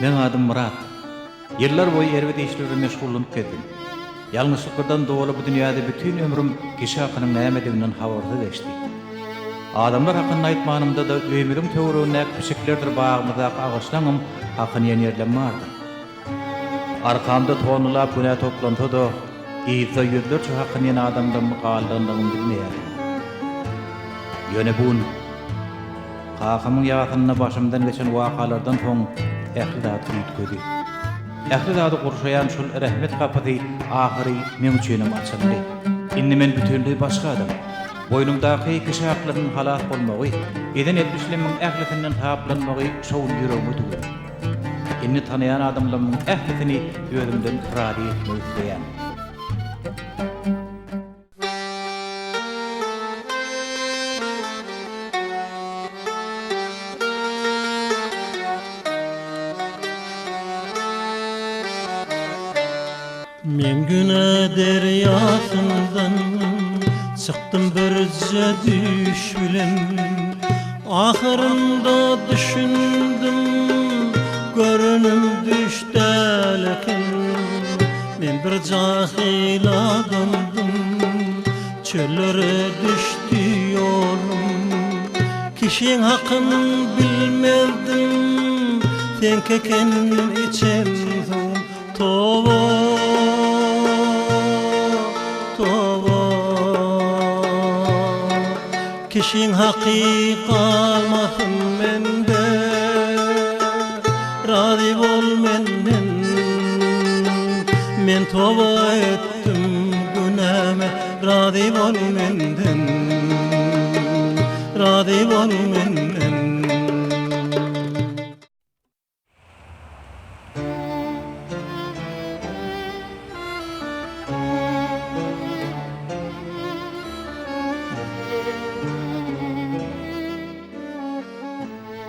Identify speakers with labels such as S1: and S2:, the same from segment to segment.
S1: Meň adym Myrat. Ýyllar boýy erbet işler bilen meşgullanyp gezdim. Ýalňyşlyklardan doly bu dünýäde bütin ömrüm kişi hakynyň nämediginden habarsyz geçdi. Adamlar hakynda aýtmanymda-da öýümiziň töweregindäki pişiklerdir bagymyzdaky agaçlaňam hakyny iýen ýerlem bardyr. Arkamda tonnalap günä toplansa-da, yzda ýüzlerçe hakyny iýen adamdan galdandygymy bilmeýärdim. Ýöne bu gün Kakamyň ýasynda başymdan geçen wakalardan soň ähli zat üýtgedi. Ähli zady gurşaýan şol rehmet gapysy ahyry meň üçinem açyldy. Indi men bütinleý başga adam. Boýnumdaky kişi haklarynyň halas bolmagy, eden etmişlerimiň ählisinden saplanmagy şo gün ýüregime düwdüm. Indi tanaýan adamlarymyň ählisini özümden razy etmek isleýän.
S2: Men günä derýasyndan çykdym birje düýş bilen Ahyrynda düşündim görenim düýş däl eken Men bir jahyl adamdym, çöllere düşdi ýolum. Kişiň hakyn bilmezdim, seňki eken içen suwum. Toba, toba, kişiň haky galmasyn mende. Razy bol menden Men toba etdim günäme Razy bol menden Razy bol menden.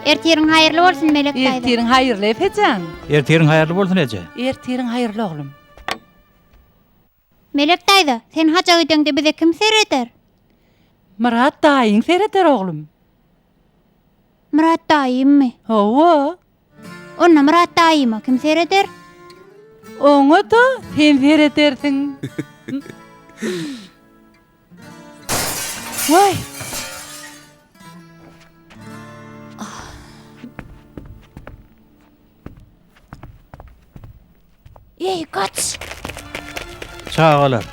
S3: Ertiriň haýyrly bolsun Melek daýza.
S4: Ertiriň haýyrly Epejan.
S1: Ertiriň haýyrly bolsun eje.
S4: Ertiriň haýyrly oglum.
S3: Melek daýza, sen haja gideňde bize kim sereder?
S4: Myrat daýyň sereder oglum.
S3: Myrat daýymmy?
S4: Hawa.
S3: Onda Myrat daýyma kim sereder?
S4: Oňa-da sen seredersiň. Waý!
S3: Eý, gaç!
S1: Çagalar.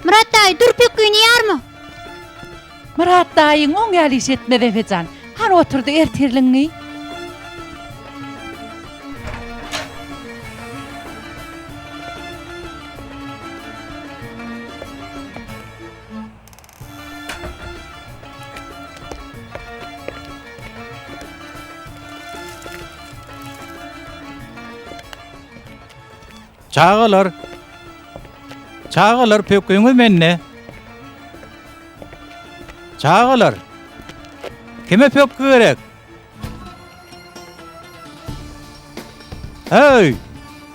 S3: Myrat daýy, dur pökgini ýarma!
S4: Myrat daýyň oň ýaly iş etmez Epejan. Hany oturdy ertirligiňi.
S1: Çagalar! Çagalar, pökgüňiz mende. Çagalar! Kime pökgi gerek? Heý!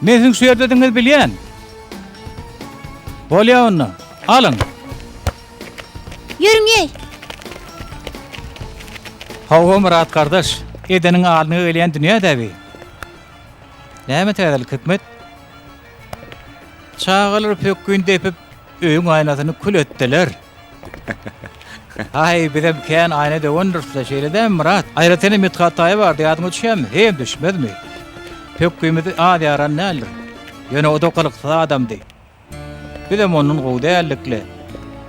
S1: Men siziň şu ýerdedigiňizi bilýän. Bolýa onda. Alyň.
S3: Ýörüň eý!
S1: Hawa Myrat gardaş, edeniň alnyňa gelýän dünýä-dä bi. Näme täzelik Hikmet? Çagalar pökgini depip, öýüň aýnasyny kül etdiler. Aý, bizem kän aýna döwendiris-le, şeýle dälmi, Myrat? Aýratynam Mithat daýy bardy, ýadyňa düşýärmi? Heýem düşmezmi? Pökgimizi az ýaran däldir. Ýöne o-da gylyksyz adamdy. Bizem ondan gowy däldik-le.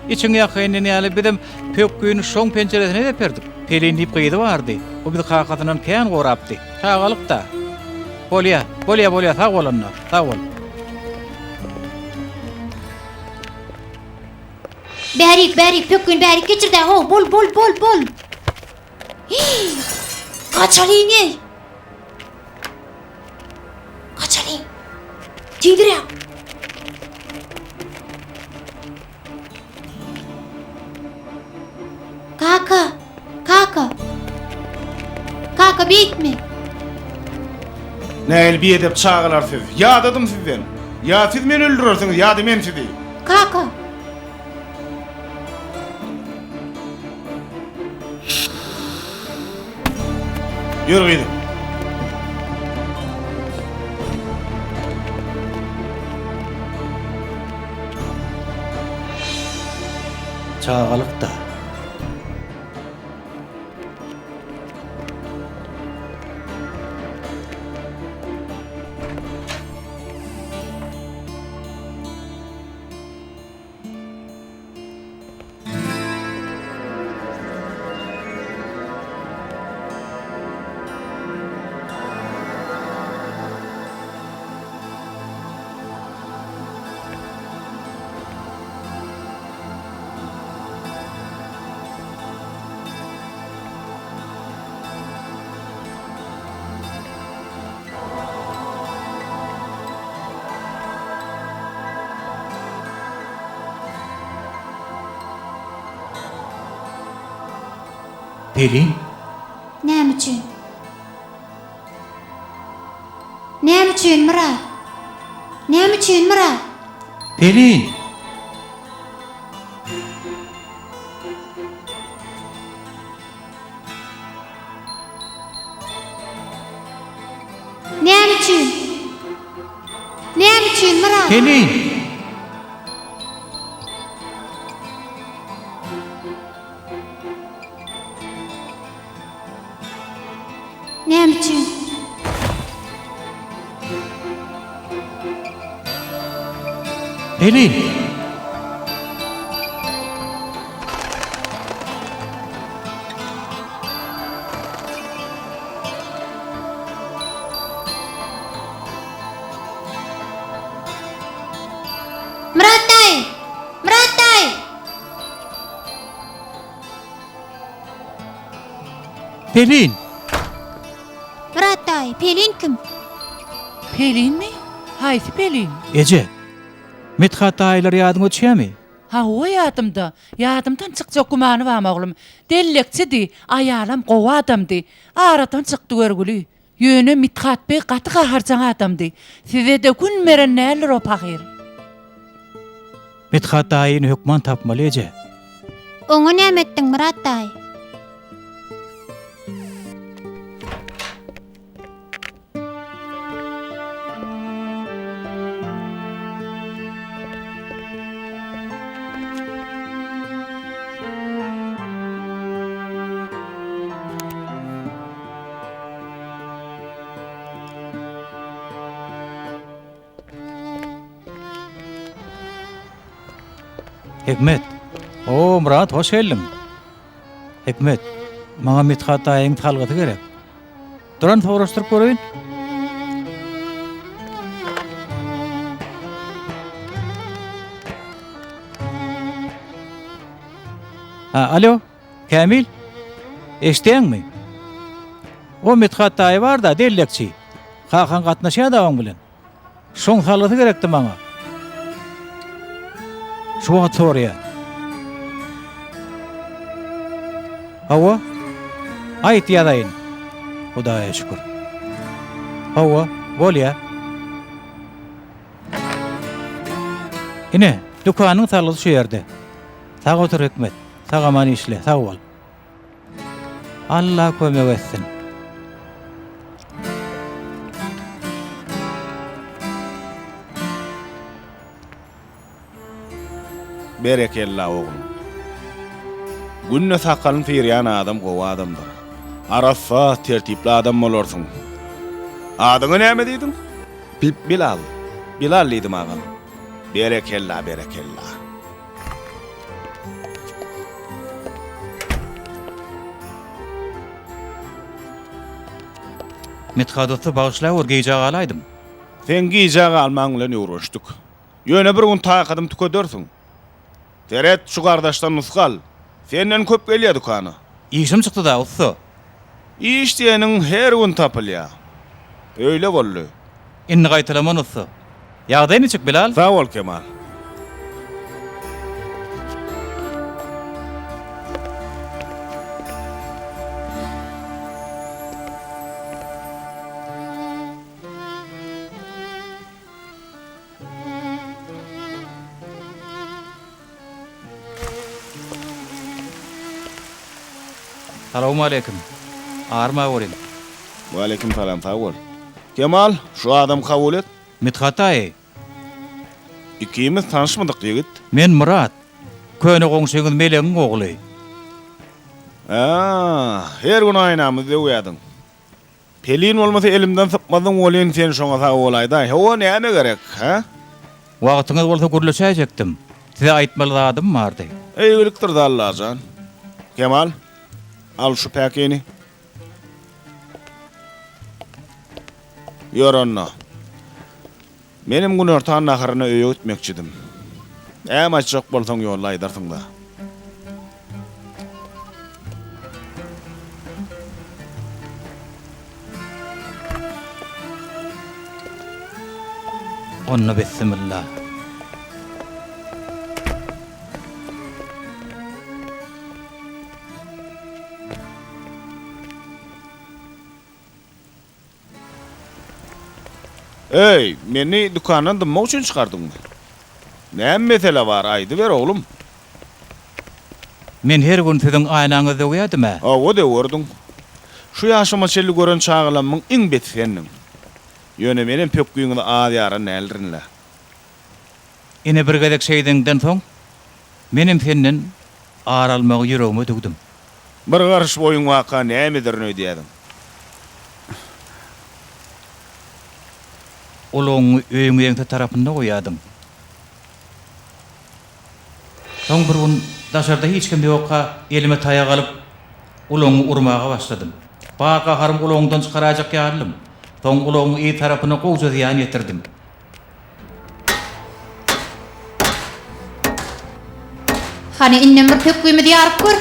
S1: Içiňi ýakaýyn diýen ýaly, bizem pökgini şoň penjiresine deperdik. Pelin diýip gyzy bardy. O bizi kakasyndan kän gorapdy. Çagalyk-da. Bolýa, bolýa, bolýa, sag bol onda, sag bol.
S3: Bärik, bärik, pökgini bärik geçir-dä, how, bol, bol, bol, bol. Hiý! Gaçalyň, eý! Gaçalyň! Tizräk! Kaka! Kaka! Kaka, beýtme!
S5: Nähili biedep çagalar siz! Ýadadym sizden! Ýa siz meni öldürersiňiz, ýa-da men sizi!
S3: Kaka!
S5: Ýör gyzym.
S1: Çagalyk-da. Pelin?
S3: Näme üçin? Näme üçin, Myrat? Näme üçin, Myrat?
S1: Pelin!
S3: Näme üçin? Näme üçin, Myrat?
S1: Pelin!
S3: Näme üçin?
S1: Pelin!
S3: Myrat daýy! Myrat daýy!
S1: Pelin!
S3: Myrat daýy, Pelin kim?
S4: Pelinmi? Haýsy Pelin?
S1: Eje, Mithat daýylar ýadyňa düşýärmi?
S4: Hawa, ýadymda. Ýadymdan çykjak gümany barmy, oglum? Dellekçidi, aýalam gowy adamdy. Aradan çykdy görgüli. Ýöne Mithat beg gaty gaharjaň adamdy. Size-de gün beren däldir o pahyr.
S1: Mithat daýyny hökman tapmaly, eje.
S3: Oňa näme etdiň, Myrat daýy?
S1: Hikmet. O, Myrat, hoş geldiň. Hikmet, maňa Mithat daýyň salgysy gerek. Duran soraşdyryp göreýin. Ha, alo, Kämil? Eşidýäňmi? O Mithat daýy bar-da, dellekçi. Kakaň gatnaşýar-da oň bilen. Şoň salgysy gerekdi maňa. Şu wagt soraýar. Hawa. Aýt ýazaýyn. Hudaýa şükür. Hawa, bolýa. Ine, dükanyň salgysy şu ýerde. Sag otur Hikmet. Sag-aman işle. Sag bol. Alla kömek etsin.
S5: Berekella oglum. Günde sakalyny syrýan adam gowy adamdyr. Arassa, tertipli adam bolarsyň. Adyňa näme diýdiň? Bilal. Bilal diýdim agam. Berekella, berekella.
S1: Mithat ussa bagyşlawor gijä galaýdym.
S5: Seň gijä galmaň bilen öwrenişdik. Ýöne bir gün takadymy tükedersiň. Seret, şu gardaşdan nusga al. Senden köp gelýär dükana.
S1: Işim çykdy-da, ussa.
S5: Iş diýeniň her gün tapylýar. Öýle boldy.
S1: Indi gaýtalaman, ussa. Ýagdaý niçik, Bilal?
S5: Sag bol, Kemal.
S1: Salowmaleýkim. Arma görüň.
S5: Waleýkim salam, sag bol. Kemal, şu adamy kabul et.
S1: Mithat daýy.
S5: Ikimiz tanyşmadyk, ýigit.
S1: Men Myrat. Köne goňşyňyz Melegiň ogly.
S5: Ä, her gün aýnamyzy döwýädiň. Pelin bolmasa elimden sypmazdyň welin sen şoňa sag bolaýdaý. Hawa, näme gerek, hä?
S1: Wagtyňyz bolsa gürleşäýjekdim. Size aýtmaly zadym bardy.
S5: Eýgilikdir-dä Allajan. Kemal, al şu päkini. Ýör onda. Menem günortan naharyna öýe gitmekçidim. Näme aýtjak bolsaň ýolda aýdarsyň-da.
S1: Onda bissimilla.
S5: Öý, meni dükandan dynmak üçin çykardyňmy? Näme mesele bar, aýdyber, oglum.
S1: Men her gün siziň aýnaňyzy döwýädim-ä.
S5: Hawa, döwerdiň. Şu ýaşyma çenli gören çagalamyň iň beti sendiň. Ýöne menem pökgiňizi az ýaran däldirin-le.
S1: Ine bir gezek şeýdeňden soň, menem senden ar almagy ýüregime düwdüm.
S5: Bir garyş boýuň waka näme ederin öýdýädiň?
S1: Ulagyňy öýüň ýeňse tarapynda goýýadyň. Soň bir gün daşarda hiç kim ýokka elime taýak alyp, ulagyňy urmaga başladym. Bar gaharymy ulagyňdan çykaraýjak ýalydym. Soň ulagyň yz tarapyna gowja zyýan ýetirdim.
S3: Hany indem bir pökgimizi ýaryp gör.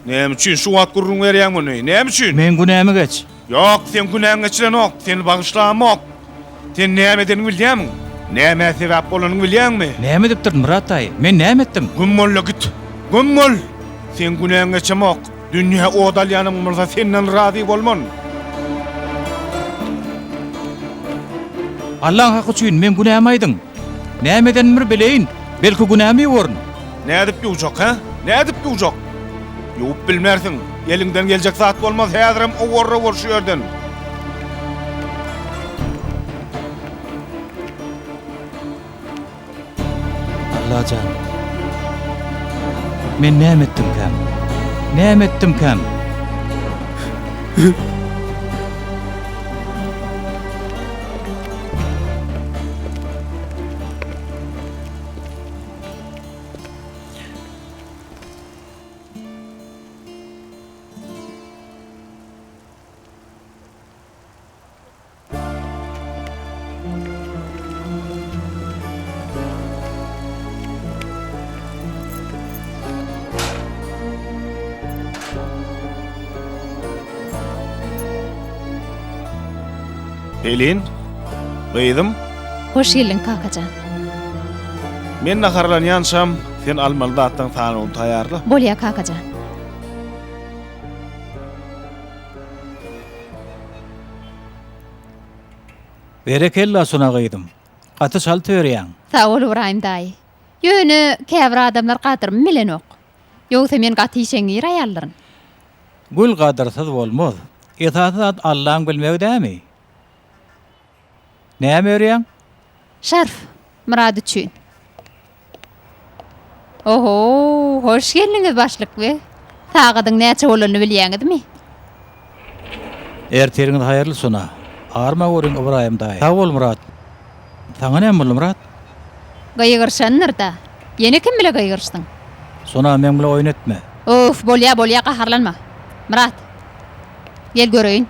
S5: Näme üçin şu wagt gürrüň berýäň muny? Näme üçin?
S1: Meň günämi geç.
S5: Ýok, seň günäň geçilenok, seni bagyşlamok. Sen näme edeniňi bilýämiň? Nämä sebäp bolanyňy bilýäňmi?
S1: Näme edipdirin, Myrat daýy? Men näme etdim?
S5: Güm bol-da git. Güm bol! Seň günäňi geçemok. Dünýä ot alýanym bolsa senden razy bolman.
S1: Allaň haky üçin meň günämi aýdyň. Näme edenimi bir bileýin, belki günämi ýuwaryn.
S5: Nädip ýuwjak, hä? Nädip ýuwjak? Ýuwup bilmersiň. Eliňden geljek zat bolmaz, häzirem owarra bol şu ýerden.
S1: Allajan! Men näme etdimkäm? Näme etdimkäm?
S5: Pelin, gyzym.
S3: Hoş geldiň, kakajan.
S5: Men naharlanýançam, sen almaly zatlaryň sanawyny taýýarla.
S3: Bolýa, kakajan.
S1: Berekella Sona gyzym. Gaty çalt örýäň.
S3: Sag bol Ybraýym daýy. Ýöne käbir adamlar gadyrymy bilenok. Ýogsa men gaty işeňňir aýaldyryn.
S1: Gül gadyrsyz bolmaz. Esasy zat Allaň bilmegi dämi? Näme örýäň?
S3: Şarf, Myrat üçin. Oho, hoş geldiňiz başlyk beg. Sagadyň näçe bolanyny bilýäňizmi?
S1: Ertiriňiz haýyrly Sona. Arma görüň Ybraýym daýy. Sag bol Myrat. Saňa näme boldy Myrat?
S3: Gygyryşandyr-da. Ýene kim bile gygyryşdyň?
S1: Sona meň bile oýun etme.
S3: Uf, bolýa, bolýa, gaharlanma. Myrat. Gel göreýin.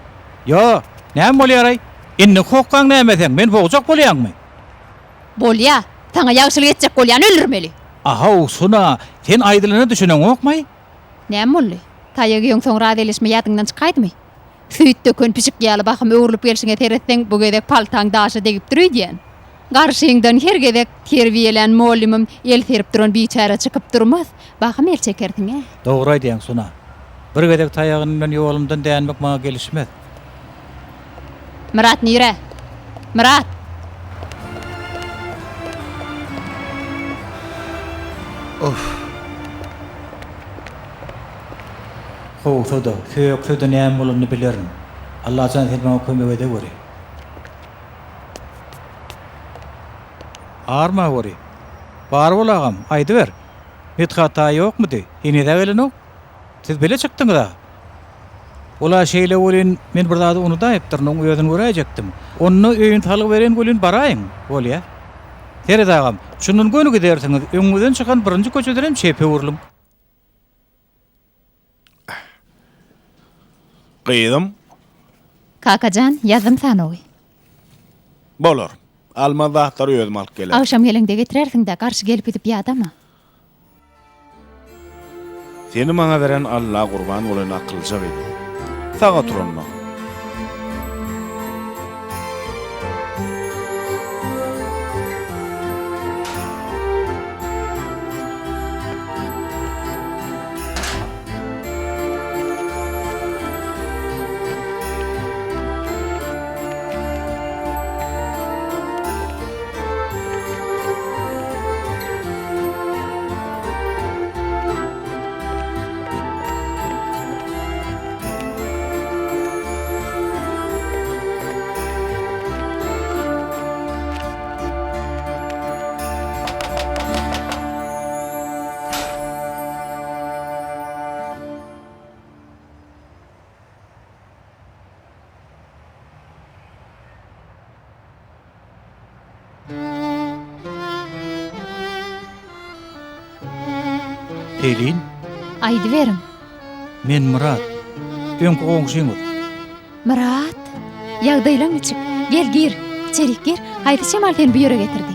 S1: Ýo, näme bolýar-aý? Indi hokgaň näme seň, meni bogjak bolýaňmy?
S3: Bolýa, saňa ýagşylyk etjek bolýany öldürmeli.
S1: Ahow, Suna, sen aýdylana düşüneňokmaý?
S3: Näme boldy? Taýak iýeňsoň razylaşma ýadyňdan çykaýdymy? Süýt döken pişik ýaly bahym öwrülip gelşiňe seretseň, bu gezek paltaň daşa degipdir öýdýän. Garşyňdan her gezek terbiýelän mollymym el serip duran biçäre çykyp durmaz, bahym el çekersiň-ä.
S1: Dogry aýdýaň, Suna. Bir gezek taýagyny bilen ýolumdan dänmek maňa gelişmez.
S3: Myrat nire? Myrat!
S2: Of.
S1: Kowsa-da, sökse-de näme bolanyny bilerin. Allajan sen maňa kömek edeweri. Armaweri. Bar bol agam, aýdyber. Mithat daýy ýokmudy? Heniz-ä gelenok. Siz bile çykdyňyz-a. Ol-a şeýle welin, men bir zady unudaýypdyryn, oň özüni göräýjekdim. Onda öýüni salgy beren welin baraýyň. Bolýa. Seret agam, şundan göni gidersiňiz, öňüňizden çykan birinji köçedenem çepe öwrüliň.
S5: Gyzym.
S3: Kakajan, ýazdym sanawy.
S5: Bolar. Almaly zatlary özüm alyp gelerin.
S3: Agşam geleňde getirersiň-dä, garşy gelip gidip ýadama.
S5: Seni maňa beren Alla gurban bolaýyn akyllyja gyzym. Sag otur onda.
S1: Pelin.
S3: Aýdyberiň.
S1: Men Myrat. Öňki goňşyňyz.
S3: Myrat, ýagdaýlaň niçik? Gel, gir. Içerik gir. Haýsy şemal seni bu ýere getirdi?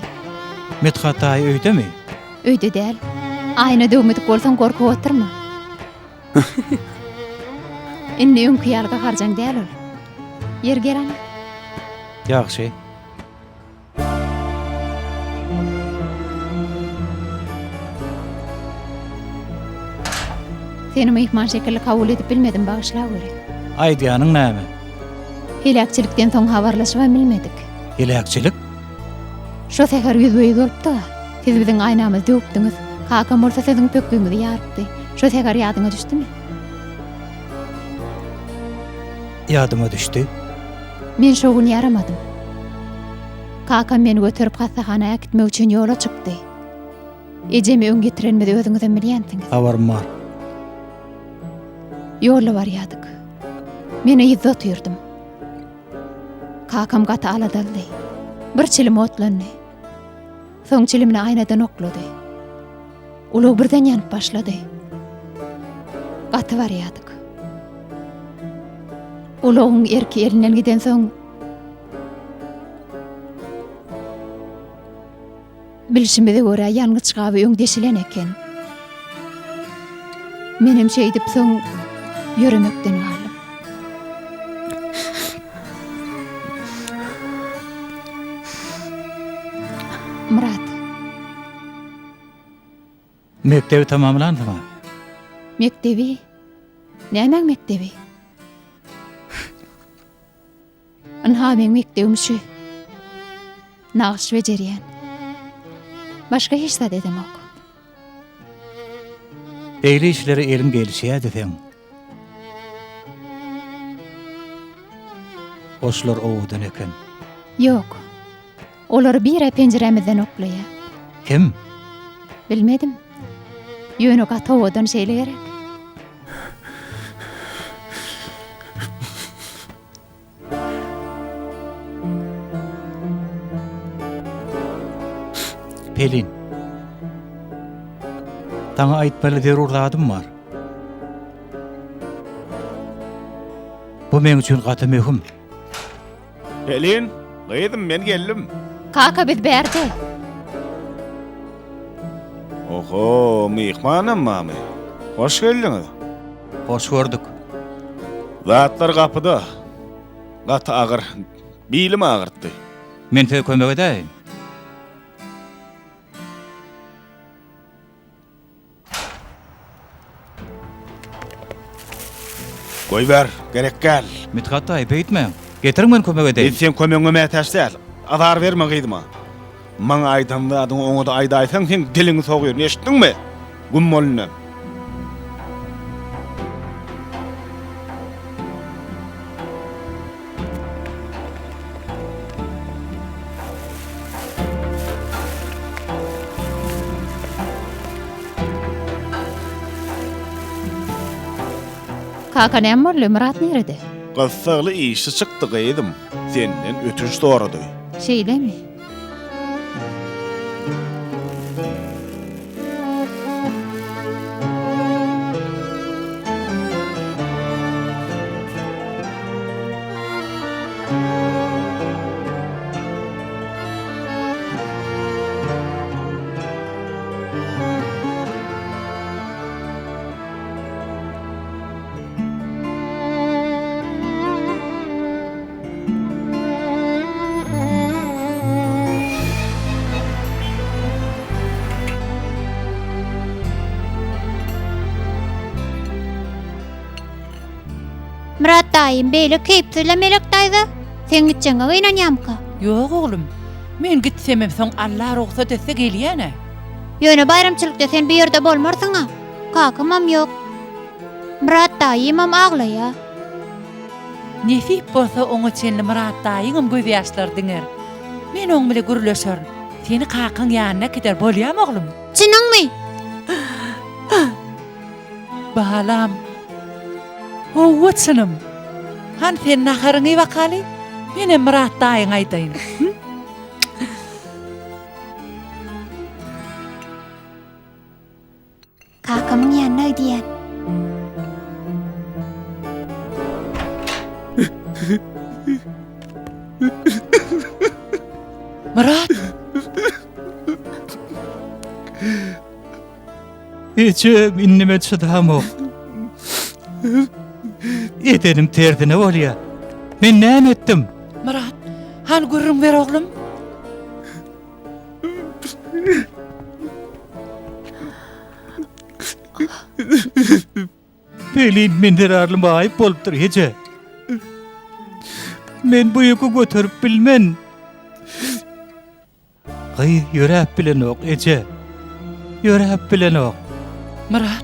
S1: Mithat daýy öýdemi?
S3: Öýde däl. Aýna döwmedik bolsaň gorkup oturma. Indi öňki ýaly gaharjaň däl ol. Ýeri gel ana.
S1: Ýagşy.
S3: Seni myhman şekilli kabul edip bilmedim, bagyşlaweri.
S1: Aýdýanyň näme?
S3: Heläkçilikden soň habarlaşybam bilmedik.
S1: Heläkçilik?
S3: Şo säher ýüzbe-ýüz bolupdyk-a. Siz biziň aýnamyzy döwüpdiňiz. Kakam bolsa siziň pökgiňizi ýarypdy. Şo säher ýadyňa düşdümi?
S1: Ýadyma düşdi.
S3: Men şo gün ýaramadym. Kakam meni göterip hassahana äkitmek üçin ýola çykdy. Ejemi öň getirenimizi özüňizem bilýänsiňiz.
S1: Habarym bar.
S3: Ýolda barýardyk. Men yzda otyrdym. Kakam gaty aladalydy. Bir çilim otlandy. Soň çilimini aýnadan oklady. Ulag birden ýanyp başlady. Gaty barýardyk. Ulagyň erki elinden gidensoň Bilşimize görä ýangyç gaby öň deşilen eken. Menem şeýdip soň ýöremekden galdym. Myrat.
S1: Mekdebi tamamlansyň-a?
S3: Mekdebi? Nämäň mekdebi? Ynha meň mekdebim şu. Nagyş bejerýän. Başga hiç zat edemok.
S1: Beýle işlere eliň gelişýä diseň. Goşlar owadan eken.
S3: Ýok. Olary bir-ä penjirämizden oklaýa.
S1: Kim?
S3: Bilmedim. Ýöne gaty owadan şeýle gerek.
S1: Pelin. Saňa aýtmaly zerur zadym bar. Bu meň üçin gaty möhüm.
S5: Pelin, gyzym men geldim.
S3: Kaka biz bärde.
S5: Oho, myhmanam barmy? Hoş geldiňiz.
S1: Hoş gördük.
S5: Zatlar gapyda. Gaty agyr. Bilim agyrtdy.
S1: Men size kömek edäýin.
S5: Goýber, gerek däl.
S1: Mithat daýy, beýtmäň. Getiriň men kömek edeýin.
S5: Men seň kömegiňe mätäç däl. Azar berme gyzyma. Maňa aýdan zadyňy oňa-da aýdaýsaň, seň diliňi sogýaryn, eşitdiňmi? Güm bol indem.
S3: Kaka näme boldy? Myrat nirede?
S5: Gyssagly işi çykdy gyzym. Senden ötünç sorady.
S3: Şeýlemi?
S6: Myrat daýym beýle keýpsizle Melek daýza, seň gitjegiňe gynanýamyka?
S4: Ýok oglum, men gitsemem soň Alla rugsat etse gelýän-ä.
S6: Ýöne baýramçylykda sen bu ýerde bolmarsyň-a. Kakamam ýok. Myrat daýymam aglaýa.
S4: Nesip bolsa oňa çenli Myrat daýyňam gözýaşlary diňer. Men oň bile gürleşerin. Seni kakaň ýanyna äkider, bolýamy oglum?
S6: Çynyňmy?
S4: Balam. Howwa çynym. Hany sen naharyňy iý bakaly. Menem Myrat daýyňa aýdaýyn.
S6: Kakamyň ýanyna gidýän.
S4: Myrat!
S1: Eje, indi men çydamok. Edenim tersine bolýar. Men näme etdim?
S4: Myrat, hany gürrüň ber oglum.
S1: Pelin men zerarly maýyp bolupdyr, eje. Men bu ýüki göterip bilmen. Gyz ýöräp bilenok, eje. Ýöräp bilenok.
S4: Myrat,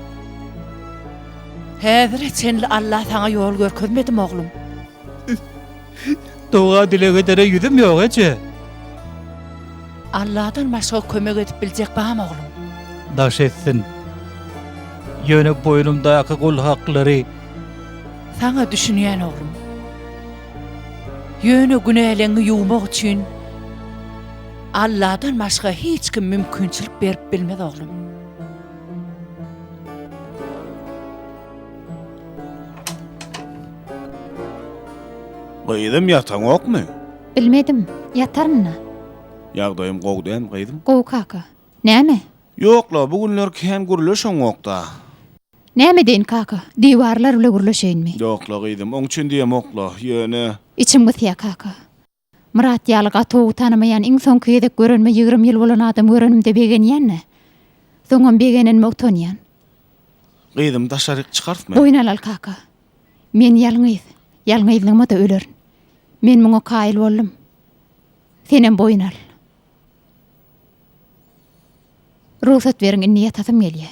S4: häzire çenli Alla saňa ýol görkezmedimi, oglum?
S1: Doga-dileg edere ýüzüm ýok, eje.
S4: Alladan başga kömek edip biljek barmy, oglum?
S1: Daş etsin. Ýöne boýnumdaky gul haklary.
S4: Saňa düşünýän, oglum. Ýöne günäleňňi ýuwmak üçin Alladan başga hiç kim mümkinçilik berip bilmez, oglum.
S5: Gyzym ýataňokmy?
S3: Bilmedim, ýataryn-da.
S5: Ýagdaýym gowy dälmi gyzym?
S3: Gowy kaka. Näme?
S5: Ýok-la, bu günler kän gürleşeňok-da.
S3: Näme edeýin kaka, diwarlar bile gürleşeýinmi?
S5: Ýok-la gyzym, oň üçin diýemok-la, ýöne.
S3: Içim gysýa kaka. Myrat ýaly gaty gowy tanamaýan iň soňky gezek görenime 20 ýyl bolan adam görenimde begenýän-dä. Soňam begenenime utanýan.
S5: Gyzym daşaryk çykarsmy?
S3: Boýun alal kaka. Men ýalňyz. Ýalňyzlygyma-da ölerin. Men muňa kaýyl boldum. Senem boýun al. Rugsat beriň indi ýatasym gelýä.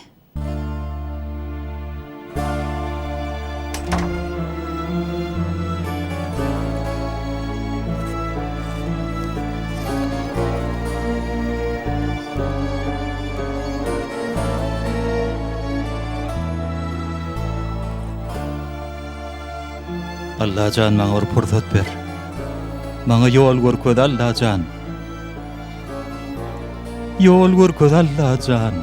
S1: Allajan maňa bir pursat ber. Maňa ýol görkez Allajan. Ýol görkez Allajan.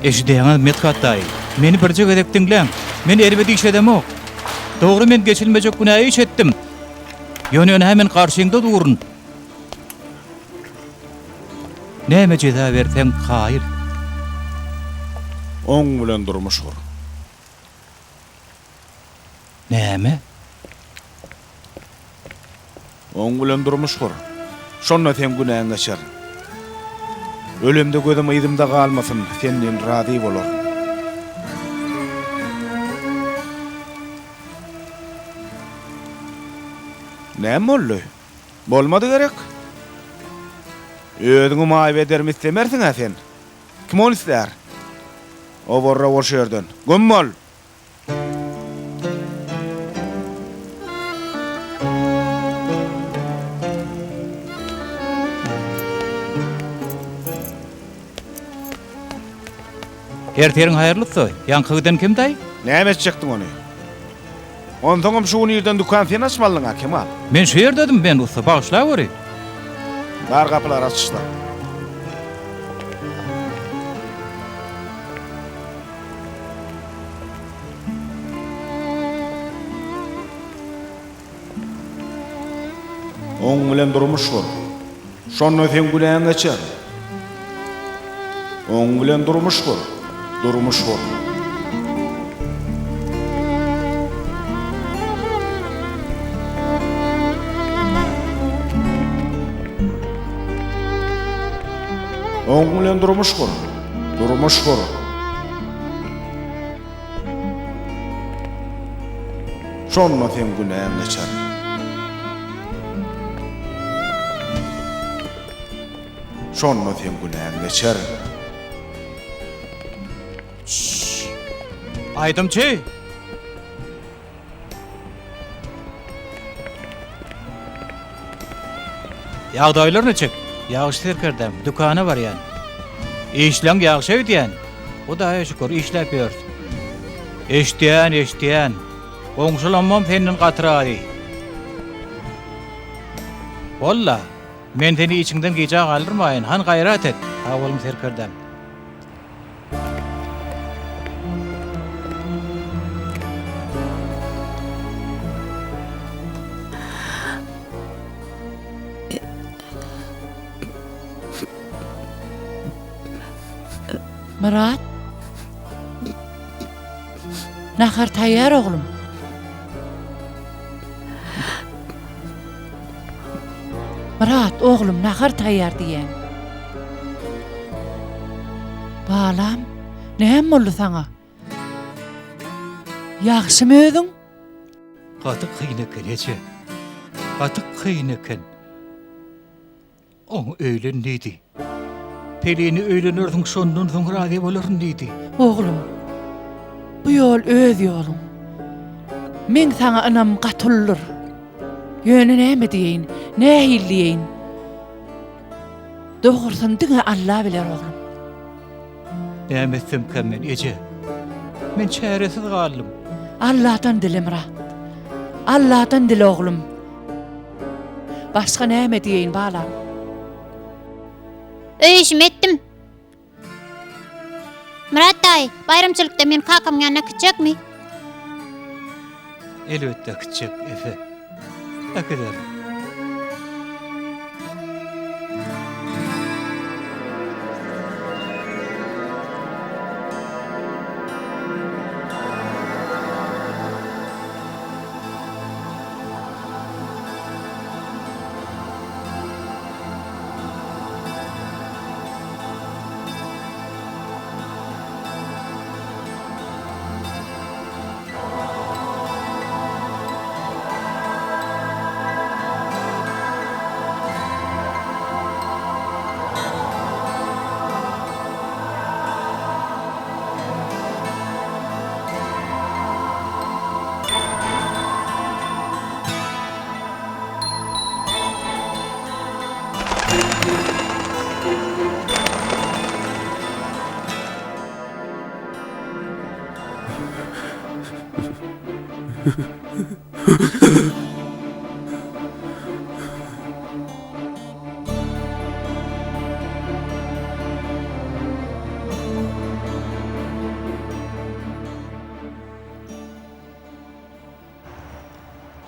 S1: Eşidýäňiz Medhat daýy, meni birje gezek diňläň. Men erbet iş edemok. Dogry men geçilmejek günä iş etdim. Ýöne ynha men garşyňda durun. Näme jeza berseň kaýyl.
S5: Oň bilen durmuş gur.
S1: Näme?
S5: Oň bilen durmuş gur. Şonda seň günäň geçer. Ölemde gözüm yzymda galmasyn, senden razy bolaryn. Näme boldy? Bolmady gerek? Özüňi maýyp ederimi islemersiň-ä sen? Kim ony islär? Owarra bol şu ýerden. Güm bol!
S1: Ertiriň haýyrly ussa, ýaňky giden kimdaý?
S5: Näme etjekdiň ony? Onsoňam şu gün irden dükan sen açmalydyň-a, Kemal.
S1: Men şu ýerdedim, men ussa, bagyşlaweri.
S5: Bar gapylary açyşla. Oň bilen durmuş gur. Şonda seň günäň geçer. Oň bilen durmuş gur. Durmuş gur. Oň bilen durmuş gur. Durmuş gur. Şonda seň günäň geçer. Şonda seň günäň geçer.
S1: Şşş! Aýdymçy! Ýagdaýlar niçik? Ýagşy serkerdäm, dükana barýan. Işleň ýagşy öýdýän. Hudaýa şükür, işläp ýörüs. Eşidýän, eşidýän. Goňşulamam senden gaty razy. Walla, men seni işiňden gijä galdyrmaýyn, hany gaýrat et. Sag boluň serkerdäm.
S4: Myrat. Nahar taýýar oglum. Myrat, oglum, nahar taýýar diýýän. Balam, näme boldy saňa? Ýagşymy özüň?
S1: Gaty kyn eken, eje. Gaty kyn eken. Oňa öýlen diýdi. Pelini öýlenersiň, şondan soň razy bolaryn diýdi.
S4: Oglum, bu ýol öz ýoluň. Meň saňa ynamym gaty uludyr. Ýöne näme diýeýin, nähili diýeýin? Dogrusyny diňe Alla biler, oglum.
S1: Näme etsemkäm men, eje? Men çäresiz galdym.
S4: Alladan dile, Myrat. Alladan dile, oglum. Başga näme diýeýin, balam?
S6: Öý işimi etdim. Myrat daýy, baýramçylykda meni kakamyň ýanyna äkitjekmi?
S1: Elbetde äkitjek, Efe. Äkiderin.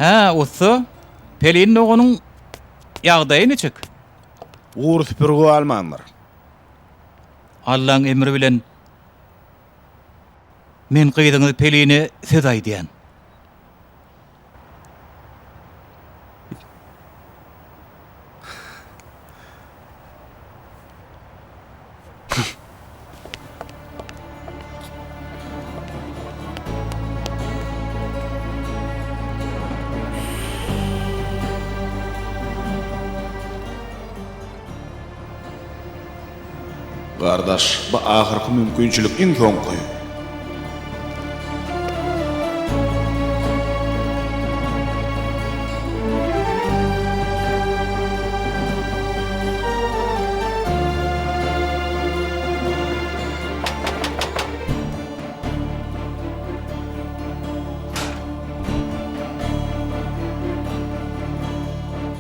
S1: Hä, ussa, Pelin doganyň ýagdaýy niçik?
S5: Gury süpürgi almandyr.
S1: Allaň emri bilen men gyzyňyz Peline söz aýdýan.
S5: Gardaş, bu ahyrky mümkinçilik, iň soňky.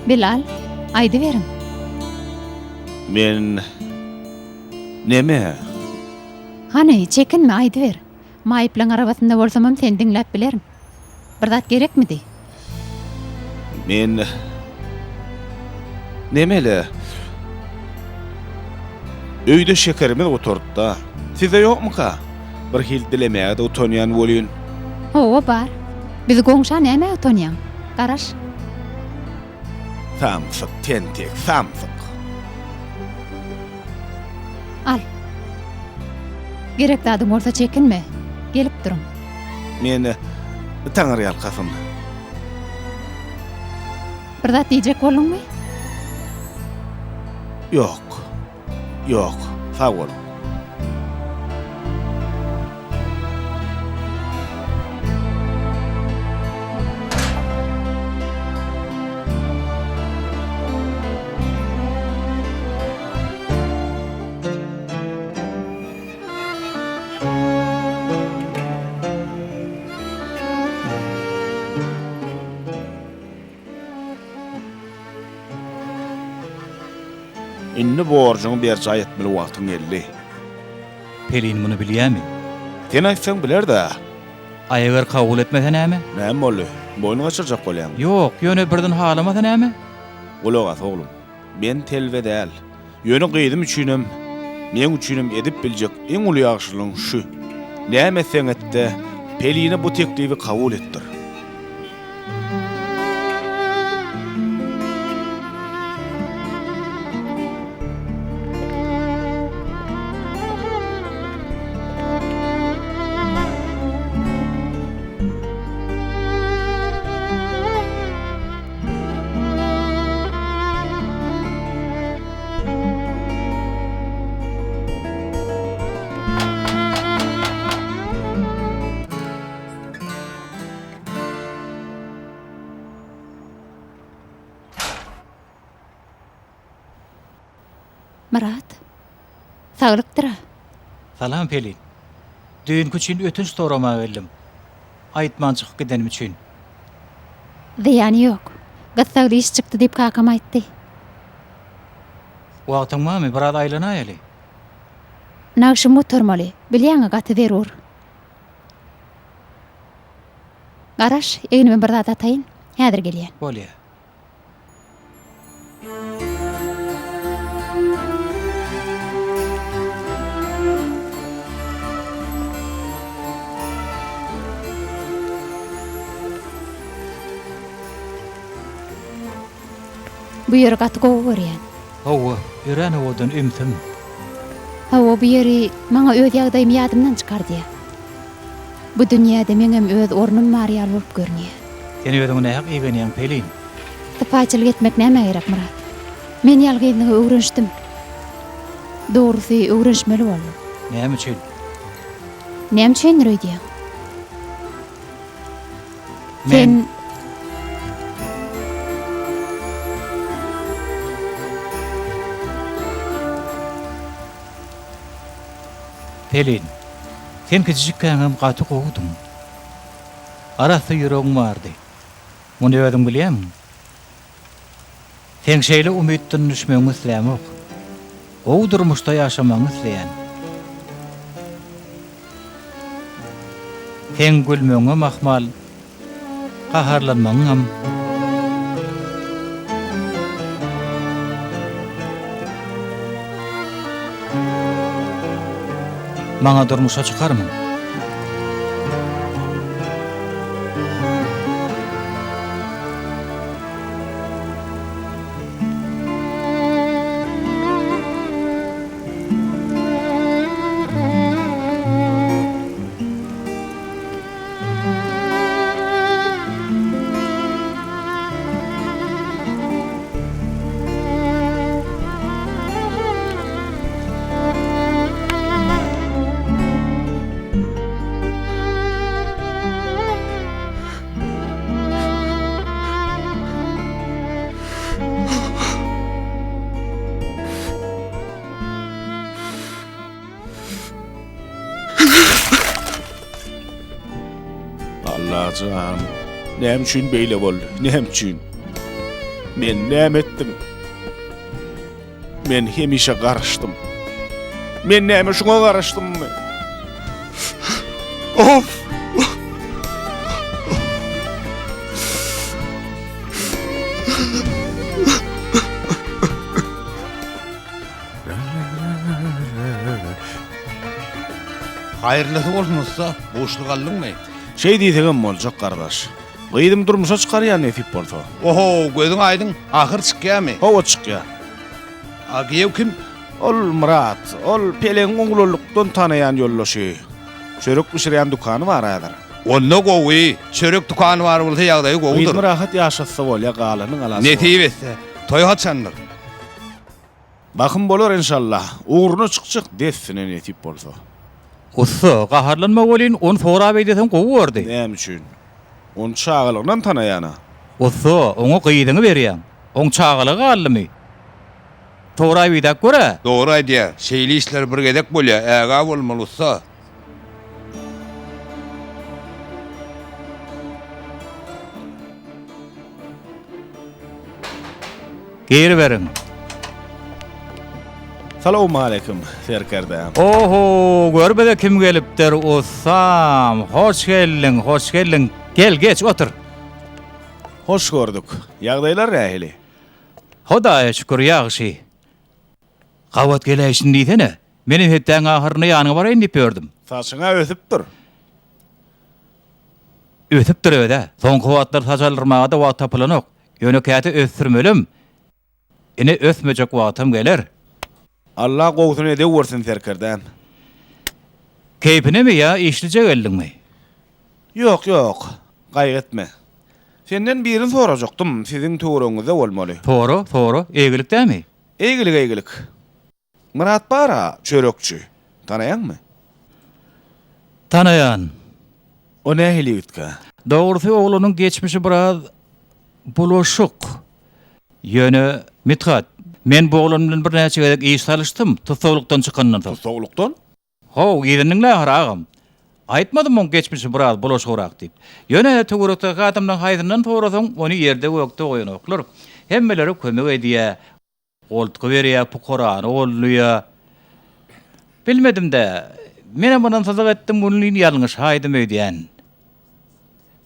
S3: Bilal, aýdyberiň.
S5: Men neme?
S3: Hany, çekinme, aýdyber. Maýyplaň arabasynda bolsamam seni diňläp bilerin. Bir zat gerekmidi?
S5: Men nemele? Öýde şekerimiz gutardy-da. Sizde ýokmuka? Birhili dilemäge-de utanýan welin.
S3: Hawa, bar. Biz goňşa nämä utanýaň? Garaş.
S5: Samsyk, tentek, samsyk.
S3: Al. Gerek zadyň bolsa çekinme. Gelip durun.
S5: Men taňyrýalkasyn.
S3: Bir zat diýjek bolduňmy?
S5: Ýok. Ýok. Sag boluň. Indi borjuňy berjaý etmeli wagtyň geldi.
S1: Pelin muny bilýämi?
S5: Sen aýtsaň biler-dä.
S1: A eger kabul etmese näme?
S5: Näme boldy? Boýun gaçyrjak bolýaňmy?
S1: Ýok, ýöne birden halamasa näme?
S5: Gulak as, oglum. Men telbe däl. Ýöne gyzym üçinem, meň üçinem edip biljek iň uly ýagşylygyň şu. Näme etseň et-de, Peline bu teklibi kabul etdir.
S3: Myrat, saglykdyr-a?
S1: Salam, Pelin. Düýnki üçin ötünç soramaga geldim. Aýtman çykyp gidenim üçin.
S3: Zyýany ýok. Gyssagly iş çykdy diýip kakam aýtdy.
S1: Wagtyň barmy, biraz aýlanaýaly.
S3: Nagşym gutarmaly. Bilýäň-ä gaty zerur. Garaş, egnime bir zat ataýyn. Häzir gelýän.
S1: Bolýa.
S3: Bu ýeri gaty gowy görýän.
S1: Hawa, örän owadan, ümsüm.
S3: Hawa, bu ýeri maňa öz ýagdaýymy ýadymdan çykardýar. Bu dünýäde meňem öz ornum bar ýaly bolup görünýär.
S1: Sen özüňi nähak igenýäň, Pelin.
S3: Sypaýyçylyk etmek nämä gerek, Myrat? Men ýalňyzlyga öwrenişdim. Dogrusy, öwrenişmeli boldum.
S1: Näme üçin?
S3: Näme üçindir öýdýäň?
S1: Men.
S3: Sen.
S1: Pelin, sen kiçijikkäňem gaty gowudyň. Arassa ýüregiň bardy. Muny özüň bilýämiň? Seň şeýle umytdan düşmegiňi islämok. Gowy durmuşda ýaşamagyňy isleýän. Seň gülmegiňem ahmal, gaharlanmagyňam. Maňa durmuşa çykarmyň?
S5: Allajan, näme üçin beýle boldy, näme üçin? Men näme etdim? Men hemişe garaşdym. Men näme şuňa garaşdymmy? Of!
S7: Haýyrlysy bolsun ussa, buşluk aldyňmy?
S5: Şeý diýseňem boljak gardaş. Gyzym durmuşa çykarýan nesip bolsa.
S7: Oho, gözüň aýdyň, ahyr çykýamy?
S5: Hawa çykýa.
S7: A giýew kim?
S5: Ol Myrat, ol Pelegiň oglanlykdan tanaýan ýoldaşy. Çörek bişirýän dükany bar häzir.
S7: Onda gowy, çörek dükany bar bolsa ýagdaýy gowudyr.
S5: Gyzym rahat ýaşatsa bolýa, galanyň alasy bor.
S7: Nesip etse. Toý haçandyr?
S5: Bahym bolar enşalla. Ugruna çykjak dessine nesip bolsa.
S1: Ussa, gaharlanma welin, ony sorap eýleseň gowy bordy.
S5: Näme üçin? Ony çagalygyndan tanaýan-a.
S1: Ussa, oňa gyzyňy berýäň. Oň çagalygy galdymy? Sorap idäp gör-ä.
S7: Dogry aýdýar. Şeýle işler bir gezek bolýar. Ägä bolmaly, ussa.
S1: Giriberiň.
S5: Salowmaleýkim, serkerdäm.
S1: Oho, gör bize kim gelipdir, ussam. Hoş geldiň, hoş geldiň. Gel, geç, otur.
S5: Hoş gördük. Ýagdaýlar nähili?
S1: Hudaýa şükür, ýagşy. Gabat geläýşini diýsene. Menem hepdäň ahyrynda ýanyňa baraýyn diýip ýördüm.
S5: Saçyň-a ösüpdir.
S1: Ösüpdir öz-ä. Soňky wagtlar saç aldyrmaga-da wagt tapylanok. Ýöne käte ösdürmelem. Ine ösmejek wagtam geler.
S5: Alla gowusyny edewürsin serkerdäm.
S1: Keýpinemi ýa işlije geldiňmi?
S5: Ýok, ýok. Gaýgy etme. Senden birini sorajakdym, siziň töweregiňizde bolmaly.
S1: Sora, sora. Eýgilik dämi?
S5: Eýgilik, eýgilik. Myrat bar-a, çörekçi. Tanaýaňmy?
S1: Tanaýan.
S5: O nähili ýigitkä?
S1: Dogrusy, oglanyň geçmişi biraz bulaşyk. Ýöne, Mithat, men bu oglan bilen birnäçe gezek iş salyşdym, tussaglykdan çykandan soň.
S5: Tussaglykdan?
S1: How, yzyny diňle ahyry agam. Aýtmadym oň geçmişi biraz bulaşygrak diýip. Ýöne töwerekdäki adamlaň haýsyndan sorasaň, ony ýerde-gökde goýanoklar. Hemmelere kömek edýä, goltgy berýä, pukarany goldaýa. Bilmedim-dä, menem ynamsyzlyk etdim welin ýalňyşaýdym öýdýän.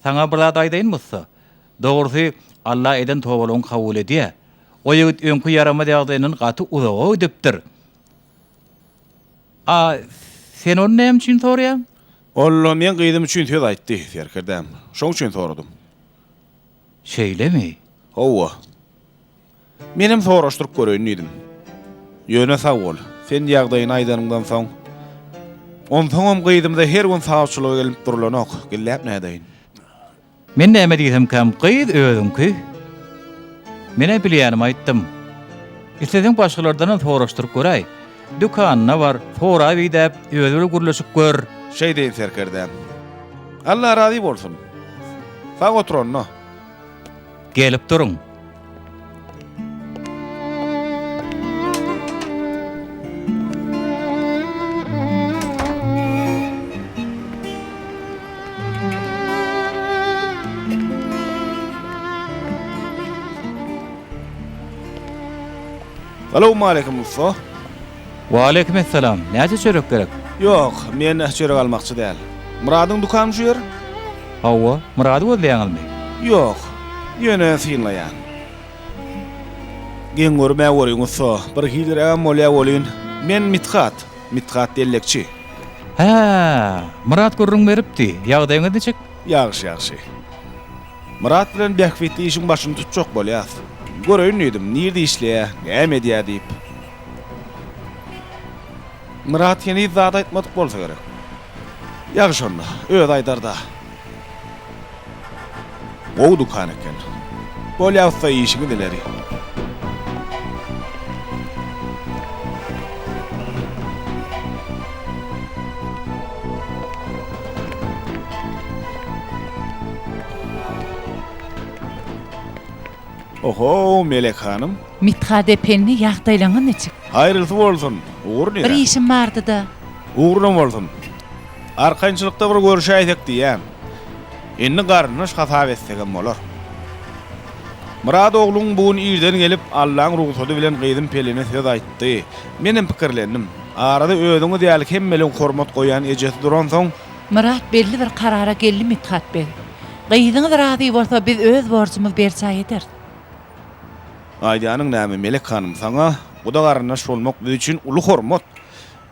S1: Saňa bir zat aýdaýynmy ussa? Dogrusy, Alla eden tobalygyňy kabul edýä. O ýigit öňki ýaramaz ýagdaýyndan gaty uzaga gidipdir. A sen ony näme üçin soraýaň?
S5: Ol meň gyzym üçin söz aýtdy, serkerdäm. Şoň üçin soradym.
S1: Şeýlemi?
S5: Hawa. Menem soraşdyryp göreýin diýdim. Ýöne sag bol, sen ýagdaýyny aýdanyňdan soň. Onsoňam gyzymyza her gün sawçylyga gelinip durulanok, gizläp nädeýin.
S1: Men näme diýsemkäm, gyz özüňki. Men-ä bilýänimi aýtdym. Isleseň başgalardanam soraşdyryp göräý. Dükanyna bar, sorap-idäp, özi bilen gürleşip gör.
S5: Şeýdeýin serkerdäm. Alla razy bolsun. Sag otur onda.
S1: Gelip duruň.
S5: Salowmaleýkim ussa.
S1: Waleýkim essalam. Näçe çörek gerek?
S5: Ýok, men çörek almakçy däl. Myradyň dükany şu ýer?
S1: Hawa, Myrady gözleýäňizmi?
S5: Ýok, ýöne synlaýan. Geň görme görüň ussa, bir hilirägem bolýa welin, men Mithat, Mithat dellekçi.
S1: Hä, Myrat gürrüň beripdi. Ýagdaýyňyz niçik?
S5: Ýagşy, ýagşy. Myrat bilen bähbitli işiň başyny tutjak bolýas. Göreýin diýdim, nirde işleýä, näme edýä diýip. Myrat heniz zat aýtmadyk bolsa gerek. Ýagşy onda, özi aýdar-da. Gowy dükan eken. Bolýa ussa işiňiz ileri. Oho, Melek hanym.
S4: Mithat ependi, ýagdaýlaryňyz niçik?
S5: Haýyrlysy bolsun. Ugur nirä?
S4: Bir işim bardy-da.
S5: Ugruna bolsun. Arkaýynçylykda bir görüşäýsek diýýän. Indi garyndaş hasap etsegem bolar. Myrat ogluň bu gün irden gelip, Allaň rugsady bilen gyzym Peline söz aýtdy. Menem pikirlendim. Arada özüňiz ýaly hemmeleň hormat goýýan ejesi duransoň,
S4: Myrat belli bir karara geldi Mithat beg. Gyzyňyz razy bolsa biz öz borjumyzy berjaý ederis.
S5: Aýdýanyň näme, Melek hanym, saňa guda garyndaş bolmak biz üçin uly hormat.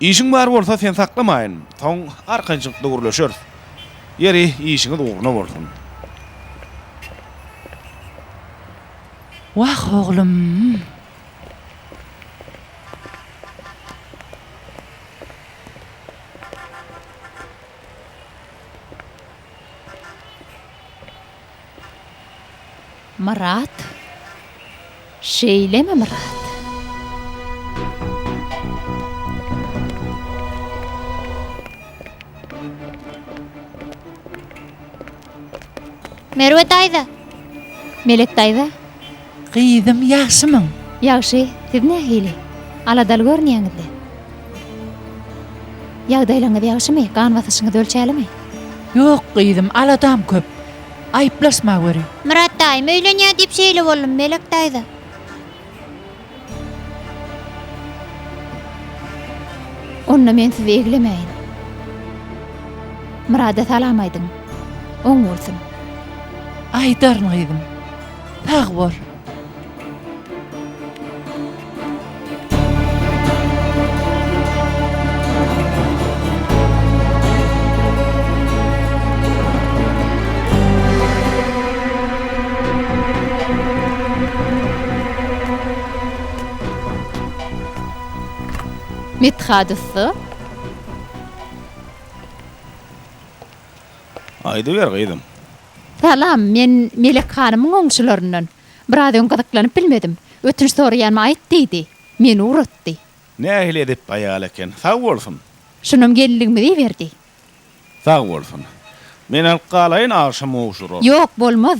S5: Işiň bar bolsa seni saklamaýyn, soň arkaýynçylykda gürleşeris. Ýeri, işiňiz ugruna bolsun.
S4: Wah, oglum.
S3: Myrat? Şeýlemi, Myrat?
S6: Merwe daýza.
S3: Melek daýza.
S4: Gyzym, ýagşymyň?
S3: Ýagşy, siz nähili? Aladaly görünýäňiz-le. Ýagdaýlaryňyz ýagşymy? Gan basyşyňyzy ölçälimi?
S4: Ýok, gyzym, aladam köp. Aýyplaşmaweri.
S6: Myrat daýym öýlenýär diýip şeýle boldum, Melek daýza.
S3: Onda men sizi eglemäýin. Myrada salam aýdyň. Oň bolsun.
S4: Aýdaryn gyzym. Sag bol.
S3: Mithat ussa.
S5: Aýdyber gyzym.
S3: Salam, men Melek hanymyň goňşularyndan. Biraz öň gyzyklanyp bilmedim. Ötünç soraýanymy aýt diýdi. Meni ugratdy.
S5: Nähili edep aýal eken. Sag bolsun.
S3: Şunam gelinligimizi iberdi.
S5: Sag bolsun. Men alyp galaýyn agşam gowşurarys.
S3: Ýok, bolmaz.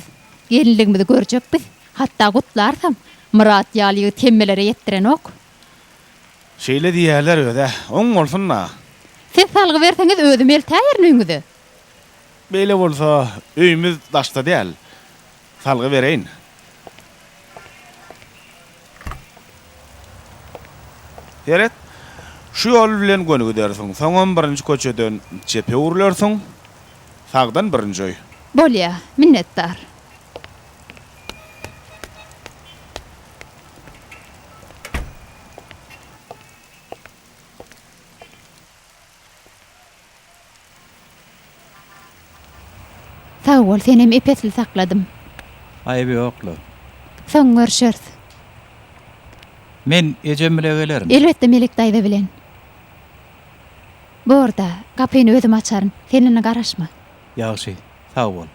S3: Gelinligimizi görjek biz. Hatda gutlarsam. Myrat ýaly ýigit hemmelere ýetdirenok.
S5: Şeýle diýýärler öz-ä. Oň bolsun-da.
S3: Siz salgy berseňiz özüm eltäýerin öýüňize.
S5: Beýle bolsa, öýümiz daşda däl. Salgy bereýin. Seret, şu ýol bilen göni gidersiň, soňam birinji köçeden çepe öwrülersiň, sagdan birinji öý.
S3: Bolýa, minnetdar. Sag bol, senem ep-esli sakladym.
S1: Aýby ýok-la.
S3: Soň görşeris.
S1: Men ejem bile gelerin.
S3: Elbetde, Melek daýza bilen. Bor-da, gapyny özüm açaryn. Sen indi garaşma.
S1: Ýagşy, sag bol.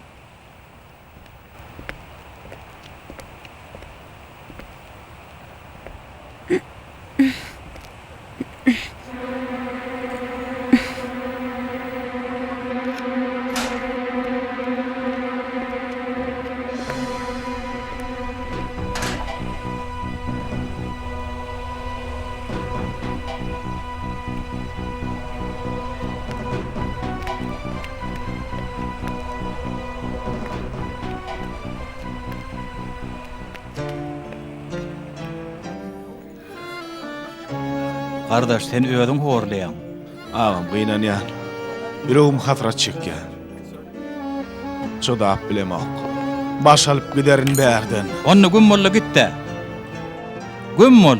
S1: Gardaş sen özüň horlaýaň.
S5: Agam gynanýan. Ýüregim hasrat çekýär. Çydap bilemok. Baş alyp giderin bärden.
S1: Onda güm bol-da git-dä. Güm bol.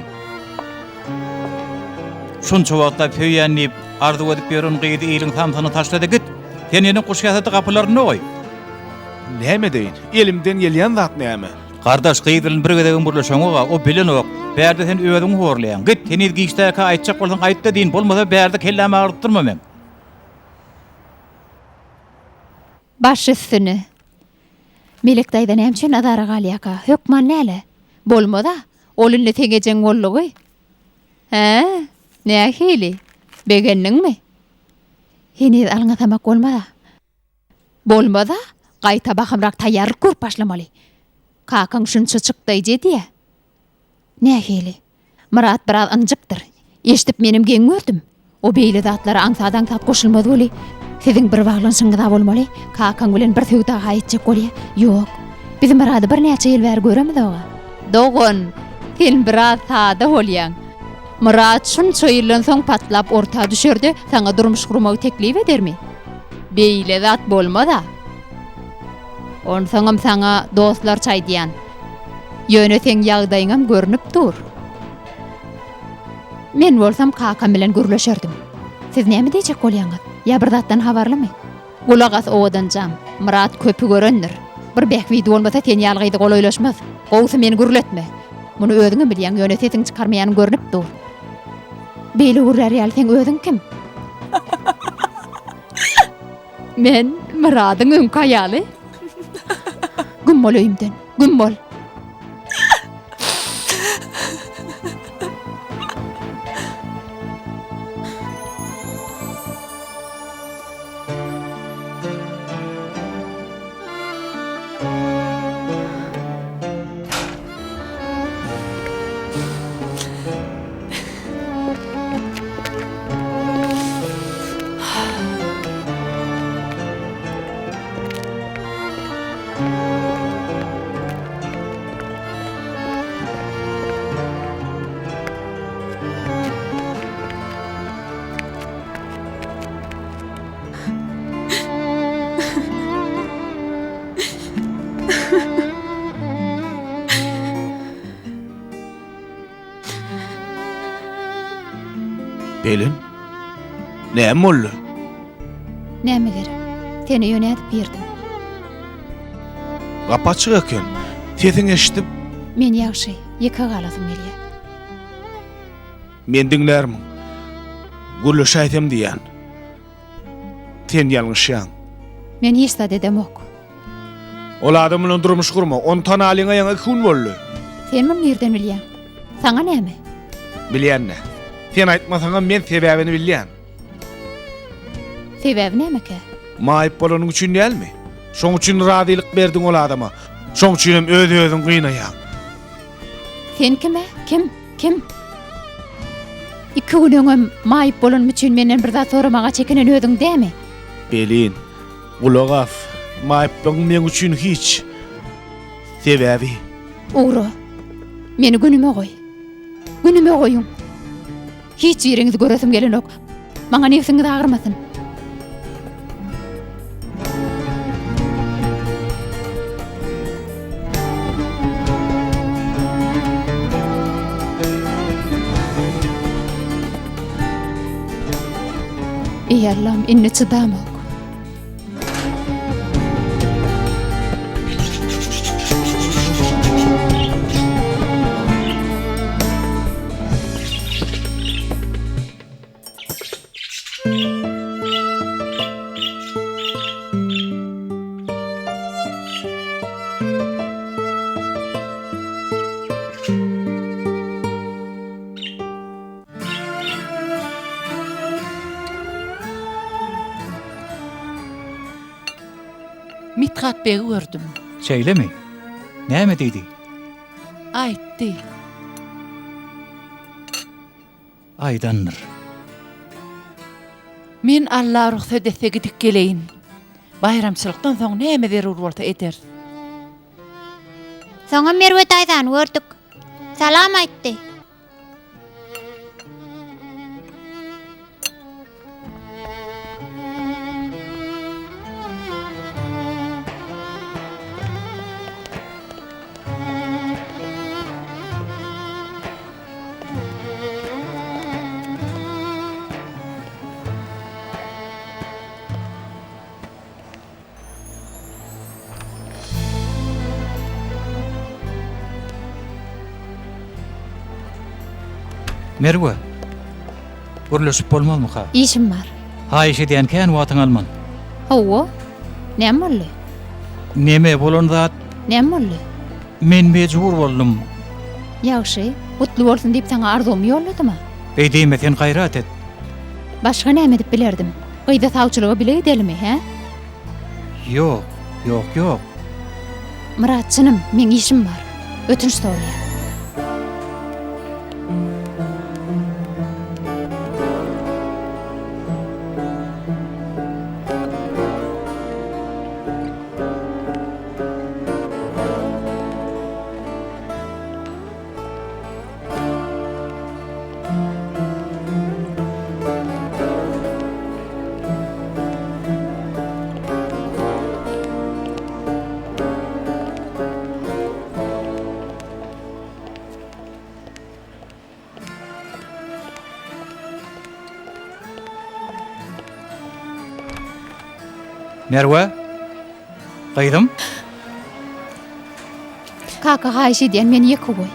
S1: Şunça wagtlap söýýän diýip, arzuw edip ýören gyzy iliň samsygyna taşla-da git. Sen ýene guş ýasady gapylarynda goý.
S5: Näme edeýin? Elimden gelýän zat näme?
S1: Gardaş, gyz bilen bir gezegem gürleşeňok-a, o bilenok. Bärde sen özüňi horlaýaň. Git, heniz giçdäkä aýtjak bolsaň aýt-da diýin, bolmasa bärde kellämi agyrdyp durma meň.
S3: Baş üstüne. Melek daýza näme üçin azara galýaka? Hökman näle? Bolmaz-a. Ol indi seň ejeň boldugy. Hä? Nähili? Begendiňmi? Heniz alňasamak bolmaz-a. Bolmaz-a, gaýta bahymrak taýýarlyk görüp başlamaly. Kakaň şunça çykdaýjy edýä. Nähili? Myrat biraz ynjykdyr. Eşidip menem geň gördüm. O beýle zatlara aňsat-aňsat goşulmaz weli. Siziň bir baglanyşygyňyz-a bolmaly. Kakaň bilen bir söwda-ha etjek bolýa. Ýok. Biz Myrady birnäçe ýyl bäri göremizog-a. Dogan, sen biraz sada bolýaň. Myrat şunça ýyldan soň patlap orta düşer-de, saňa durmuş gurmagy teklip edermi? Beýle zat bolmaz-a. Onsoňam saňa dostlarça aýdýan. Ýöne seň ýagdaýyňam görnüp dur. Men bolsam kakam bilen gürleşerdim. Siz näme diýjek bolýaňyz? Ýa bir zatdan habarlymy? Gulak as owadanjam, Myrat köpi görendir. Bir bähbidi bolmasa sen ýaly gyzy golaýlaşmaz. Gowusy meni gürletme. Muny özüňem bilýäň, ýöne sesiňi çykarmaýanyň görnüp dur. Beýle gürlär ýaly seň özüň kim? Men Myradyň öňki aýaly. Güm bol öýümden, güm bol.
S5: Gelin, näme boldy?
S3: Näme gerek? Seni öýe nädip girdim?
S5: Gapy açyk eken. Sesiňi eşidip.
S3: Men ýagşy, ýeke galasym gelýär.
S5: Men diňlärmiň? Gürleşäýsem diýýän. Sen ýalňyşýaň.
S3: Men hiç zat edemok.
S5: Ol adam bilen durmuş gurma. Ony tanalyňa ýaňy iki gün boldy.
S3: Sen muny nirden bilýäň? Saňa näme?
S5: Bilýän-dä. Sen aýtmasaňam men sebäbini bilýän.
S3: Sebäbi nämekä?
S5: Maýyp bolanyň üçin dälmi? Şoň üçin razylyk berdiň ol adama. Şoň üçinem öz-özüňi gynaýaň.
S3: Sen kim-ä? Kim? Kim? Iki gün öňem maýyp bolanym üçin menden bir zat soramaga çekinen özüň dämi?
S5: Belin, gulak as, maýyplygyň meň üçin hiç. Sebäbi.
S3: Ugra. Meni günüme goý. Günüme goýuň. Hiç biriňizi göresim gelenok. Maňa nebsiňiz agyrmasyn. Eý Allam, indi çydamok.
S4: Mithat begi gördüm.
S1: Şeýlemi? Näme diýdi?
S4: Aýtdy.
S1: Aýdandyr.
S4: Men Alla rugsat etse gidip geleýin. Baýramçylykdan soň näme zerur bolsa ederis.
S6: Soňam Merwe daýzany gördük. Salam aýtdy.
S1: Merwe, gürleşip bolmazmyka?
S3: Işim bar.
S1: Haýyş edýän, kän wagtyňy alman.
S3: Hawa. Näme boldy?
S1: Neme bolan zat?
S3: Näme boldy?
S1: Men mejbur boldum.
S3: Ýagşy, gutly bolsun diýip saňa arzuwymy ýolladym-a.
S1: Beý diýme, sen gaýrat et.
S3: Başga näme edip bilerdim? Gyza sawçylyga bile gidelimi, hä?
S1: Ýok, ýok, ýok.
S3: Myrat, çynym, meň işim bar. Ötünç soraýan.
S1: Merwe? Gyzym?
S3: Kaka haýyş edýän meni ýeke goý.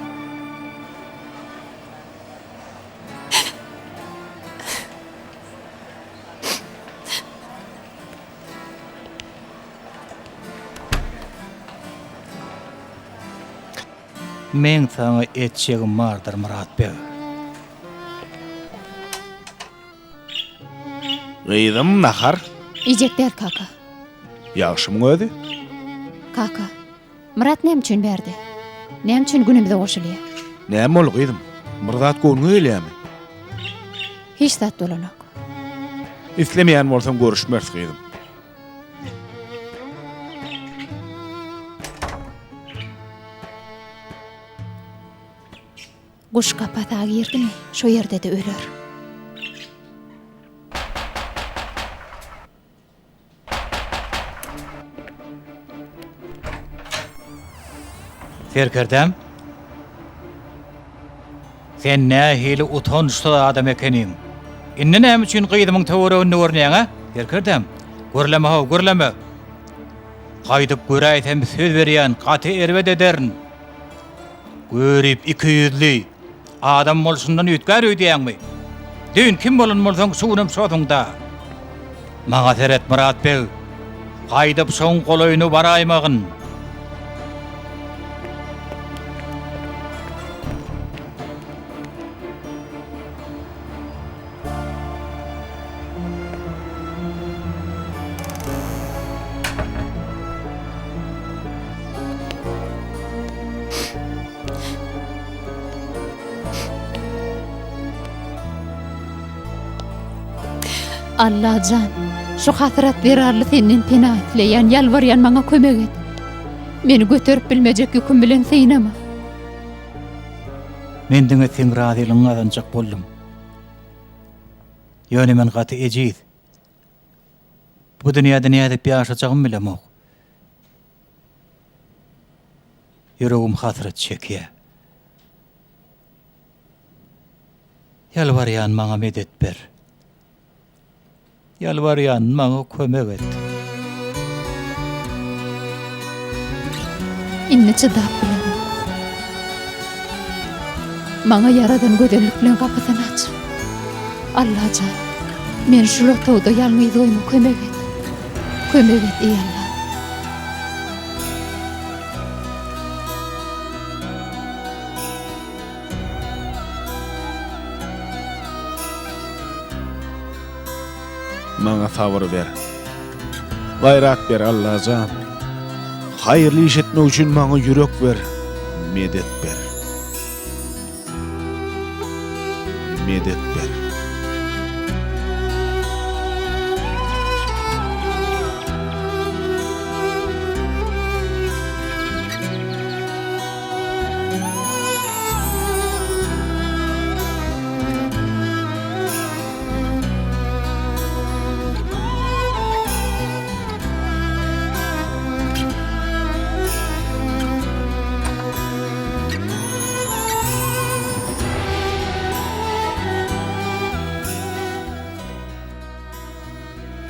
S1: Meň saňa etjegim bardyr, Myrat beg.
S5: Gyzym, nahar?
S3: Iýjek däl, kaka.
S5: Ýagşymyň özi?
S3: Kaka, Myrat näme üçin bärde? Näme üçin günümize goşulýar?
S5: Näme boldy, gyzym? Bir zat göwnüňe gelýärmi?
S3: Hiç zat bolanok.
S5: Islemeýän bolsaň görüşmeris, gyzym.
S3: Guş kapasa girdimi, şo ýerde-de öler.
S1: Serkerdäm, sen nähili utançsyz adam ekeniň. Indi näme üçin gyzymyň töwereginde görünýäň, a? Serkerdäm, gürleme-how, gürleme. Gaýdyp göräýsem söz berýän, gaty erbet ederin. Görip ikiýüzli. Adam bolşundan üýtgär öýdýäňmi? Düýn kim bolan bolsaň, şu günem şosuň-da. Maňa seret, Myrat beg. Gaýdyp şoň golaýyna baraýmagyn.
S3: Allajan, şu hasrat zerarly senden pena isleýän, ýalbarýan maňa kömek et. Meni göterip bilmejek ýüküm bilen synama.
S1: Men diňe seň razylygyňy gazanjak boldum. Ýöne men gaty ejiz. Bu dünýäde nädip ýaşajagymy bilemok. Ýüregim hasrat çekýär. Ýalbarýan maňa medet ber. Ýalbarýan maňa kömek et.
S3: Indi çydap bilemok. Maňa ýaradan gözellik bilen gapysyny aç. Allajan, meni şul otagda ýalňyz goýma kömek et. Kömek et eý Alla.
S5: Maňa sabyr ber. Gaýrat ber Allajan. Haýyrly iş etmek üçin maňa ýürek ber, medet ber. Medet ber.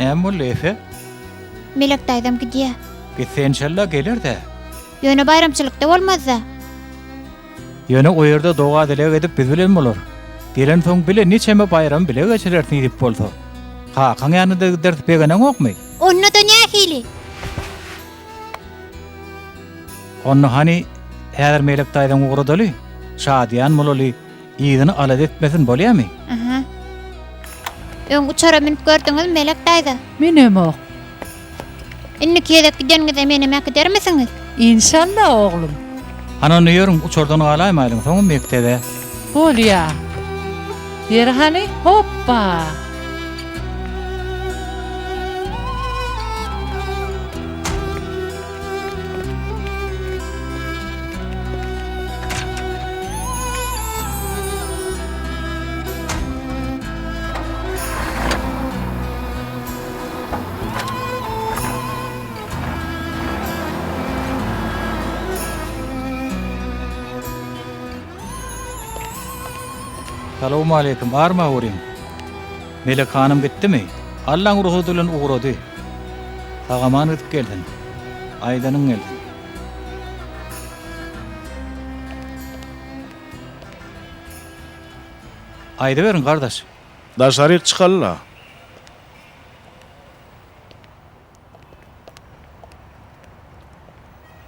S1: Näme boldy, Efe?
S6: Melek daýzam gidýä.
S1: Gitse enşalla geler-dä.
S6: Ýöne baýramçylykda bolmaz-da.
S1: Ýöne o ýerde doga-dileg edip biz bilen bolar. Gelensoň bile niçeme baýramy bile geçireris nesip bolsa. Kakaň ýanyna-da gideris begeneňokmy?
S6: Onda-da nähili?
S1: Onda hany häzir Melek daýzaňy ugradaly, şadyýan bolaly, yzyny alada etmesin bolýamy?
S6: Aha. Öň uçara münüp gördüňizmi Melek daýza?
S4: Münemok.
S6: Indiki gezek gideniňizde menem äkidermisiňiz?
S4: Inşalla, oglum.
S1: Hany onda ýörüň, uçardan galaýmaýlyň, soňam mekdebe.
S4: Bolýa. Ýeri hany, hopba!
S1: Salowmaleýkim, armaweriň. Melek hanym gitdimi? Allaň rugsady bilen ugrady. Sag-aman gidip gelsin. Aýdanyň gelsin. Aýdyberiň, gardaş.
S5: Daşaryk çykaly-la.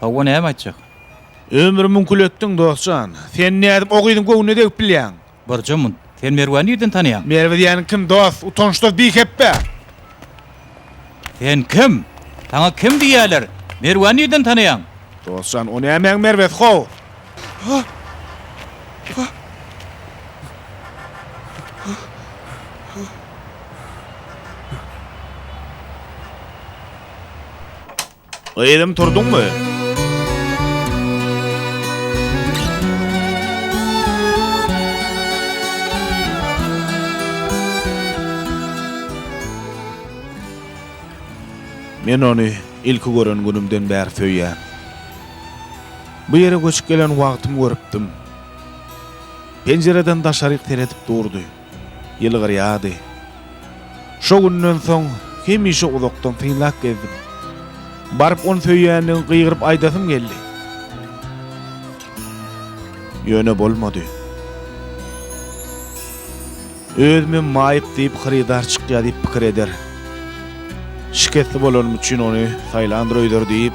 S1: Hawa, näme aýtjak?
S5: Ömrümi kül etdiň, dost jan. Sen nädip o gyzyň göwnüne degip bilýäň?
S1: Birje munt. Sen Merweni nirden tanaýaň?
S5: Merwe diýýäniň kim, dost? Utançsyz bihepbe!
S1: Sen kim? Saňa kim diýýäler? Merweni nirden tanaýaň?
S5: Dost jan, o nämäň Merwesi how? Gyzym turduňmy? Men ony ilki gören günümden bäri söýýän. Bu ýere göçüp gelen wagtym görüpdim. Penjireden daşaryk seredip durdy. Ýylgyrýardy. Şo günden soň hemişe uzakdan synlap gezdim. Baryp ony söýýändigimi gygyryp aýdasym geldi. Ýöne bolmady. Özümem maýyp diýip hyrydar çykýar diýip pikir eder. Şikesli bolanym üçin ony saýlandyr öýder diýip.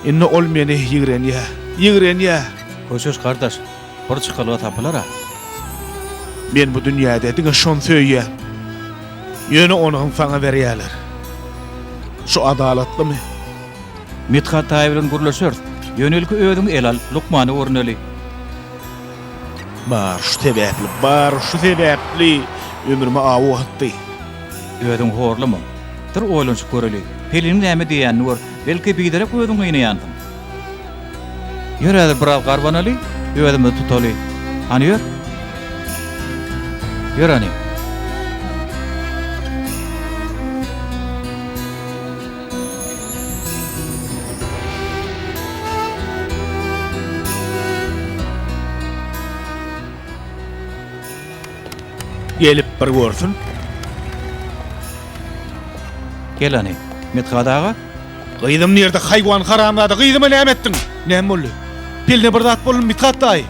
S5: Indi ol meni ýigrenýär. Ýigrenýär.
S1: Köşeş gardaş, bir çykalga tapylar-a.
S5: Men bu dünýäde diňe şony söýýän. Ýöne onam saňa berýäler. Şu adalatlymy?
S1: Mithat daýy bilen gürleşeris. Ýöne ilki özüň el al, lukmana görüneli.
S5: Bar şu sebäpli, bar şu sebäpli ömrüme awy atdy.
S1: Özüňi horlama. Dur oýlanyşyp göreli. Peliniň näme diýýänini gör. Belki biderek özüňi gynaýansyň. Ýör häzir biraz garbanaly, özümizi tutaly. Hany ýör. Ýör hany.
S5: Gelip bir görsün.
S1: Gel hany, Mithat aga.
S5: Gyzym nirde haýwan haramzada gyzyma näme etdiň? Näme boldy? Piline bir zat boldumy Mithat daýy?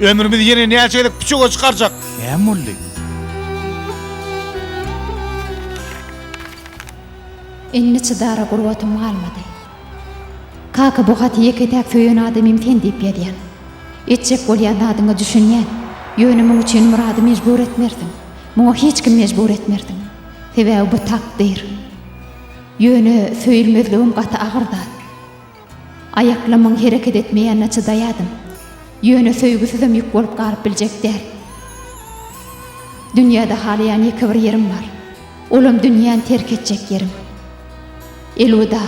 S5: Ömrümizi ýene näçe gezek püçege çykarjak?
S1: Näme boldy?
S3: Indi çydara gurbatym galmady. Kaka bu haty ýeke-täk söýen adamym sen diýip ýazýan. Etjek bolýan zadyňa düşünýän. Ýöne muň üçin Myrady mejbur etmersiň. Muňa hiç kim mejbur etmersiň. Sebäbi bu takdyr. Ýöne söýülmezligem gaty agyr zat. Aýaklamyň hereket etmeýänine çydaýadym. Ýöne söýgüsizem ýük bolup galyp biljek däl. Dünýäde halaýan ýeke bir ýerim bar. Olam dünýäni terk etjek ýerim. Elwida.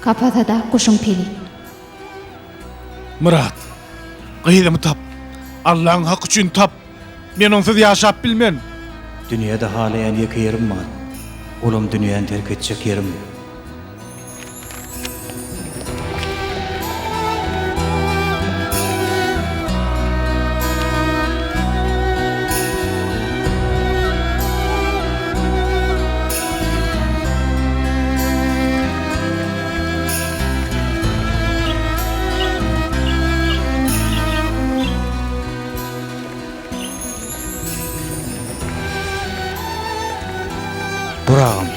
S3: Kapasada guşuň peli.
S5: Myrat, gyzymy tap. Allaň haky üçin tap. Men onsuz ýaşap bilmen.
S1: Dünýäde halaýan ýeke ýerim bar. Olam dünýäni terk etjek ýerim. Dur agam.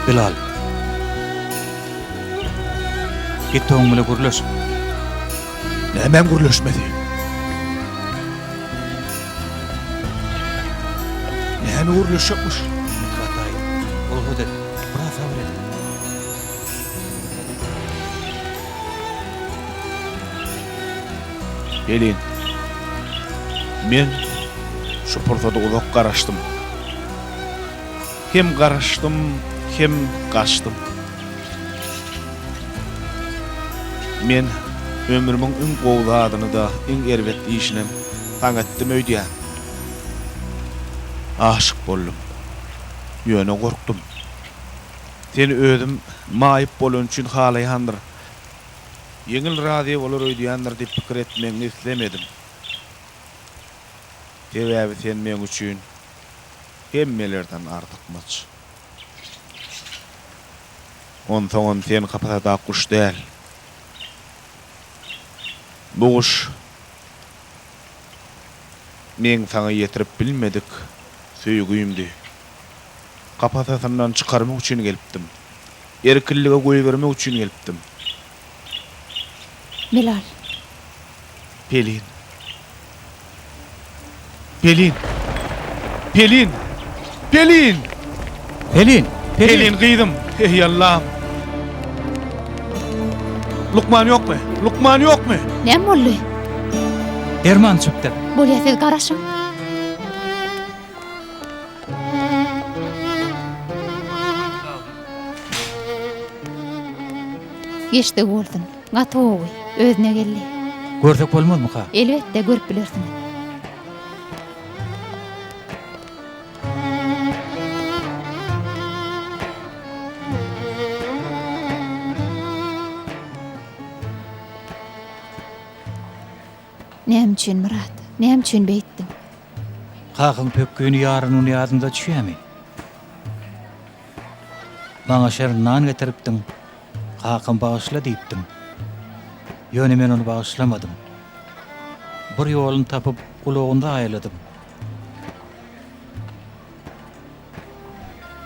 S1: Bilal. Git oň bile gürleş.
S5: Nämäň gürleşmesi? Näme gürleşjekmiş?
S1: Mithat daýy, rugsat et. Biraz sabyr et.
S5: Gelin. Men şu pursada uzak garaşdym. Hem garaşdym, hem gaçdym. Men ömrümiň iň gowy zadyny-da, iň erbet işinem saňa etdim öýdýän. Aşyk boldum. Ýöne gorkdum. Seni özüm maýyp bolany üçin halaýandyr. Ýeňil razy bolar öýdýändir diýip pikir etmegiňi islemedim. Sebäbi sen meň üçin hemmelerden artykmaç. Onsoňam sen kapasadaky guş däl. Bu guş meň saňa ýetirip bilmedik söýgimdi. Kapasasyndan çykarmak üçin gelipdim. Erkinlige goýbermek üçin gelipdim.
S3: Bilal.
S5: Pelin. Pelin. Pelin. Pelin!
S1: Pelin!
S5: Pelin gyzym! Eý Allam! Lukman ýokmy? Lukman ýokmy?
S3: Näme boldy?
S1: Derman içipdir.
S3: Bolýa siz garaşyň. Geçdigi bolsun. Gaty gowy. Özüne geldi.
S1: Görsek bolmazmyka?
S3: Elbetde, görüp bilersiňiz. Näme üçin, Myrat? Näme üçin beýtdiň?
S1: Kakaň pökgini ýaranyny ýadyňda düşýämi? Maňa şirin nan getiripdiň, kakam bagyşla diýipdiň. Ýöne men ony bagyşlamadym. Bir ýoluny tapyp gulagyny zaýaladym.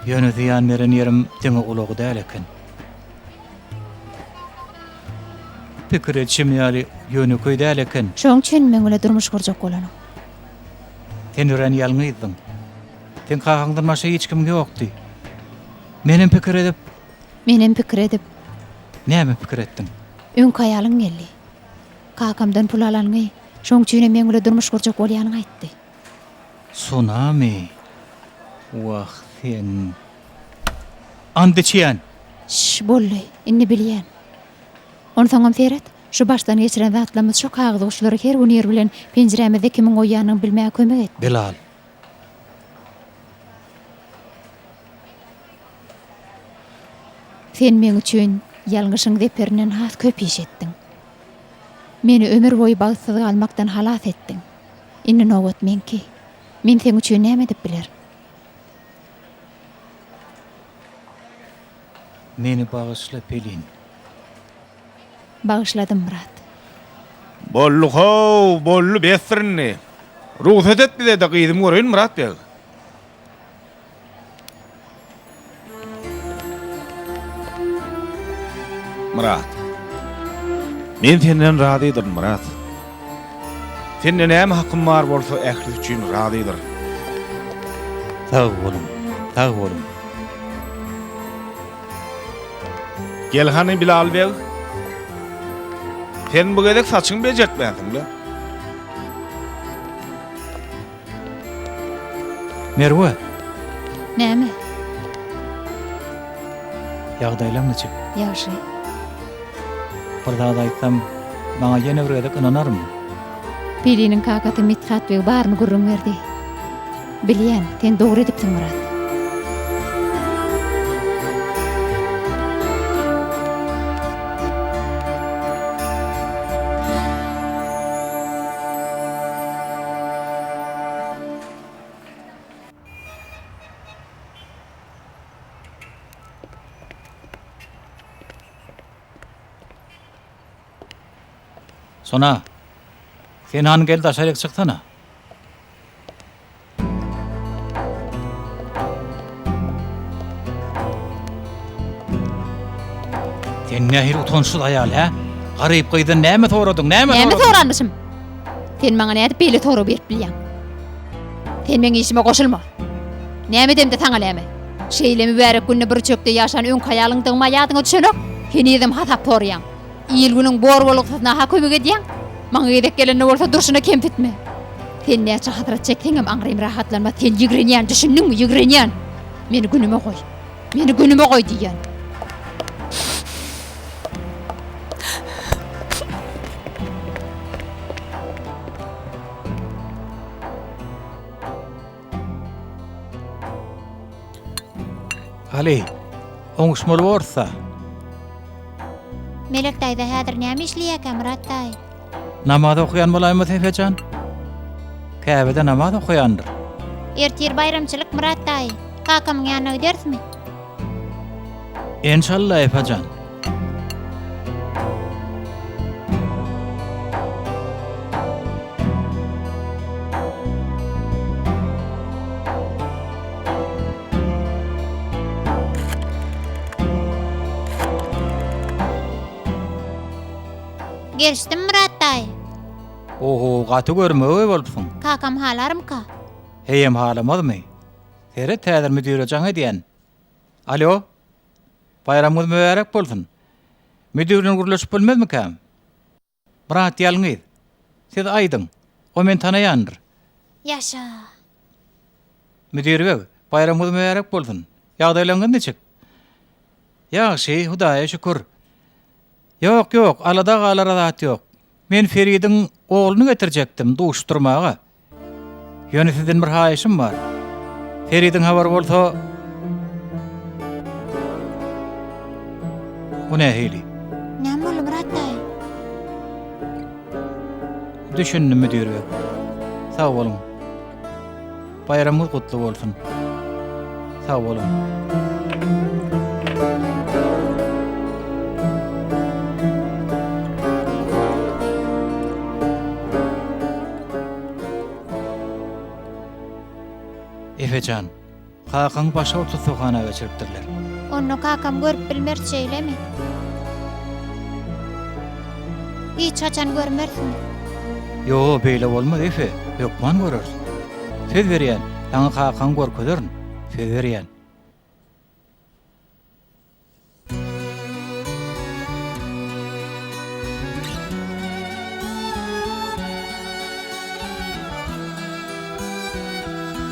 S1: Ýöne zyýan beren ýerim diňe gulagy däl eken. Pikir edişim ýaly ýönekeý däl eken.
S3: Şoň üçin meň bilen durmuş gurjak bolanyň.
S1: Sen örän ýalňyzdyň. Seň kakaňdan başga hiç kimiň ýokdy. Menem pikir edip.
S3: Menem pikir edip.
S1: Näme pikir etdiň?
S3: Öňki aýalyň geldi. Kakamdan pul alanyňy, şoň üçinem meň bilen durmuş gurjak bolýanyňy aýtdy.
S1: Sunami? Wah, sen. And içýän!
S3: Şş, boldy. Indi bilýän. Onsoňam seret, şu başdan geçiren zatlarymyz şo kagyz guşlary her gün ir bilen penjirämizde kimiň goýýanyny bilmäge kömek etdi.
S1: Bilal.
S3: Sen meň üçin ýalňyşyň zeperinden has köp iş etdiň. Meni ömür boýy bagtsyz galmakdan halas etdiň. Indi nobat meňki. Men seň üçin näme edip bilerin?
S1: Meni bagyşla Pelin.
S3: Bagyşladym Myrat.
S5: Boldy how, boldy besdir indi. Rugsat et bize-de gyzymy göreýin Myrat beg. Myrat. Men senden razydyryn, Myrat. Sende näme hakym bar bolsa ählisi üçin razydyryn.
S1: Sag boluň, sag boluň.
S5: Gel hany Bilal beg. Sen bu gezek saçyňy bejertmänsiň-le.
S1: Merwe!
S3: Näme?
S1: Ýagdaýlaň niçik?
S3: Ýagşy.
S1: Bir zat aýtsam, maňa ýene bir gezek ynanarmyň?
S3: Peliniň kakasy Mithat beg baryny gürrüň berdi. Bilýän, sen dogry edipsiň, Myrat.
S1: Sona, sen hany gel daşaryk çyksana. Sen nähili utançsyz aýal, hä? Garyp gyzdan näme soradyň, näme
S3: soradyň? Näme soranmyşym? Sen maňa nädip beýle sorag berip bilýäň? Sen meň işime goşulma. Näme edemde saňa näme? Şeýle mübärek günde bir üçekde ýaşan öňki aýalyňdygyma ýadyňa düşenok? Henizem hasap soraýaň. Il-günüň bor-bolgusyzyna-ha kömek edýäň. Maňa gezek gelende bolsa durşuna kemsitme. Sen näçe hasrat çekseňem aňrym rahatlanmaz. Seni ýigrenýän, düşündiňmi, ýigrenýän. Meni günüme goý. Meni günüme goý diýýän.
S1: Aly, oňuşmaly borsa.
S6: Melek daýza häzir näme işleýärkä, Myrat daýy?
S1: Namaz okaýan bolaýmasa Efe jan? Käbede namaz okaýandyr.
S6: Ertir baýramçylyk Myrat daýy. Kakamyň ýanyna giderismi?
S1: Enşalla Efe jan.
S6: Gelişdim Myrat daýy.
S1: Oho, gaty görmegeý bolupsyň.
S6: Kakam halarmyka?
S1: Heýem halamazmy? Seret häzir müdire jaň edýän. Alýo. Baýramyňyz mübärek bolsun. Müdir bilen gürleşip bilmezmikäm? Myrat ýalňyz. Siz aýdyň. O meni tanaýandyr.
S6: Ýaşa.
S1: Müdir beg, baýramyňyz mübärek bolsun. Ýagdaýlaryňyz niçik? Ýagşy, Hudaýa şükür. Ýok, ýok, alada galara zat ýok. Men Feridiň ogluny getirjekdim duşuşdyrmaga. Ýöne sizden bir haýyşym bar. Feridiň habary bolsa... Bu nähili?
S6: Näme boldy, Myrat daýy?
S1: Düşündim, müdir beg. Sag boluň. Baýramyňyz gutly bolsun. Sag boluň. Efe jan, kakaňy başga bir tussaghana geçiripdirler.
S6: Onda kakamy görüp bilmeris şeýlemi? Hiç haçan görmerismi?
S1: Ýo, beýle bolmaz, Efe, hökman göreris. Söz berýän, saňa kakaňy görkezerin, söz berýän.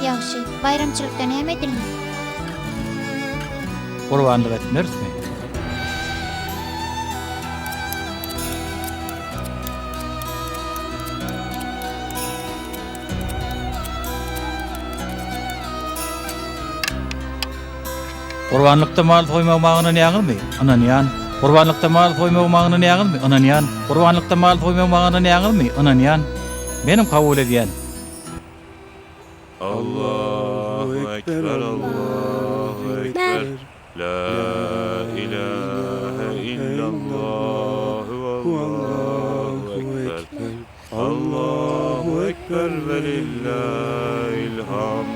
S6: Ýagşy, baýramçylykda näme edilýär?
S1: Gurbanlyk etmerismi? Gurbanlykda mal soýmagyma ynanýaňyzmy? Ynanýan. Gurbanlykda mal soýmagyma ynanýaňyzmy? Ynanýan. Gurbanlykda mal soýmagyma ynanýaňyzmy? Ynanýan. Menem kabul edýän.
S8: Allahu ekber Allahu ekber La ilahe illallah Allahu ekber Allahu ekber ve lillahil hamd.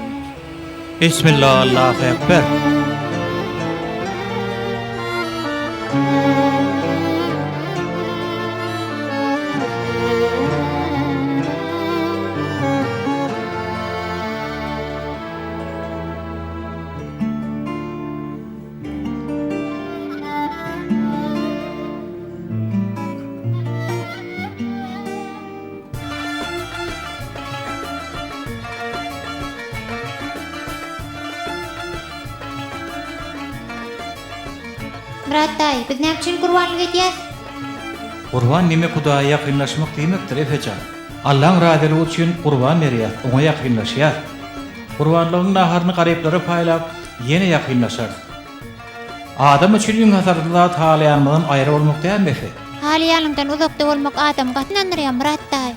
S1: Bismillah Allahu ekber.
S6: Myrat daýy, biz näme üçin gurbanlyk edýäs?
S1: Gurban diýmek Hudaýa ýakynlaşmak diýmekdir, Efe jan. Allaň razylygy üçin gurban berýäs, oňa ýakynlaşýas. Gurbanlygyň naharyny garyplara paýlap, ýene ýakynlaşarys. Adam üçin iň hasarly zat halaýanymyzdan aýra bolmak dälmi Efe?
S6: Halaýanyňdan uzakda bolmak adamy gaty ynandyrýar Myrat daýy.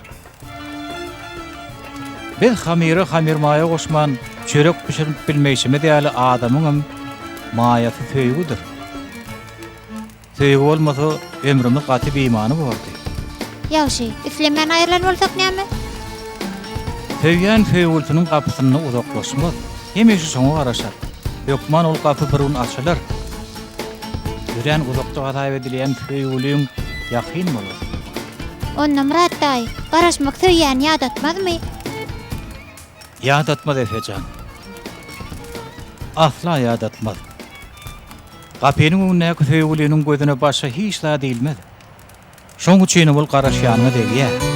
S1: Biz hamyra hamyrmaýa goşman çörek bişirip bilmeýşimiz ýaly adamyňam maýasy söýgüdir. Söýgi bolmasa, ömrümiz gaty bimany bordy.
S6: Ýagşy, islemän aýrylan bolsak näme?
S1: Söýýän söýgülisiniň gapysynda uzaklaşmaz. Hemişe şoňa garaşar. Hökman ol gapy bir gün açylar. Örän uzakda hasap edilýän söýgüliň ýakyn bolar.
S6: Onda Myrat daýy, garaşmak söýýäni ýadatmazmy?
S1: Ýadatmaz Efe jan. Asla ýadatmaz. Gapynyň öňündäki söýgüliniň gözüne başga hiç zat ilmez. Şoň üçinem ol garaşýanyňa degýär.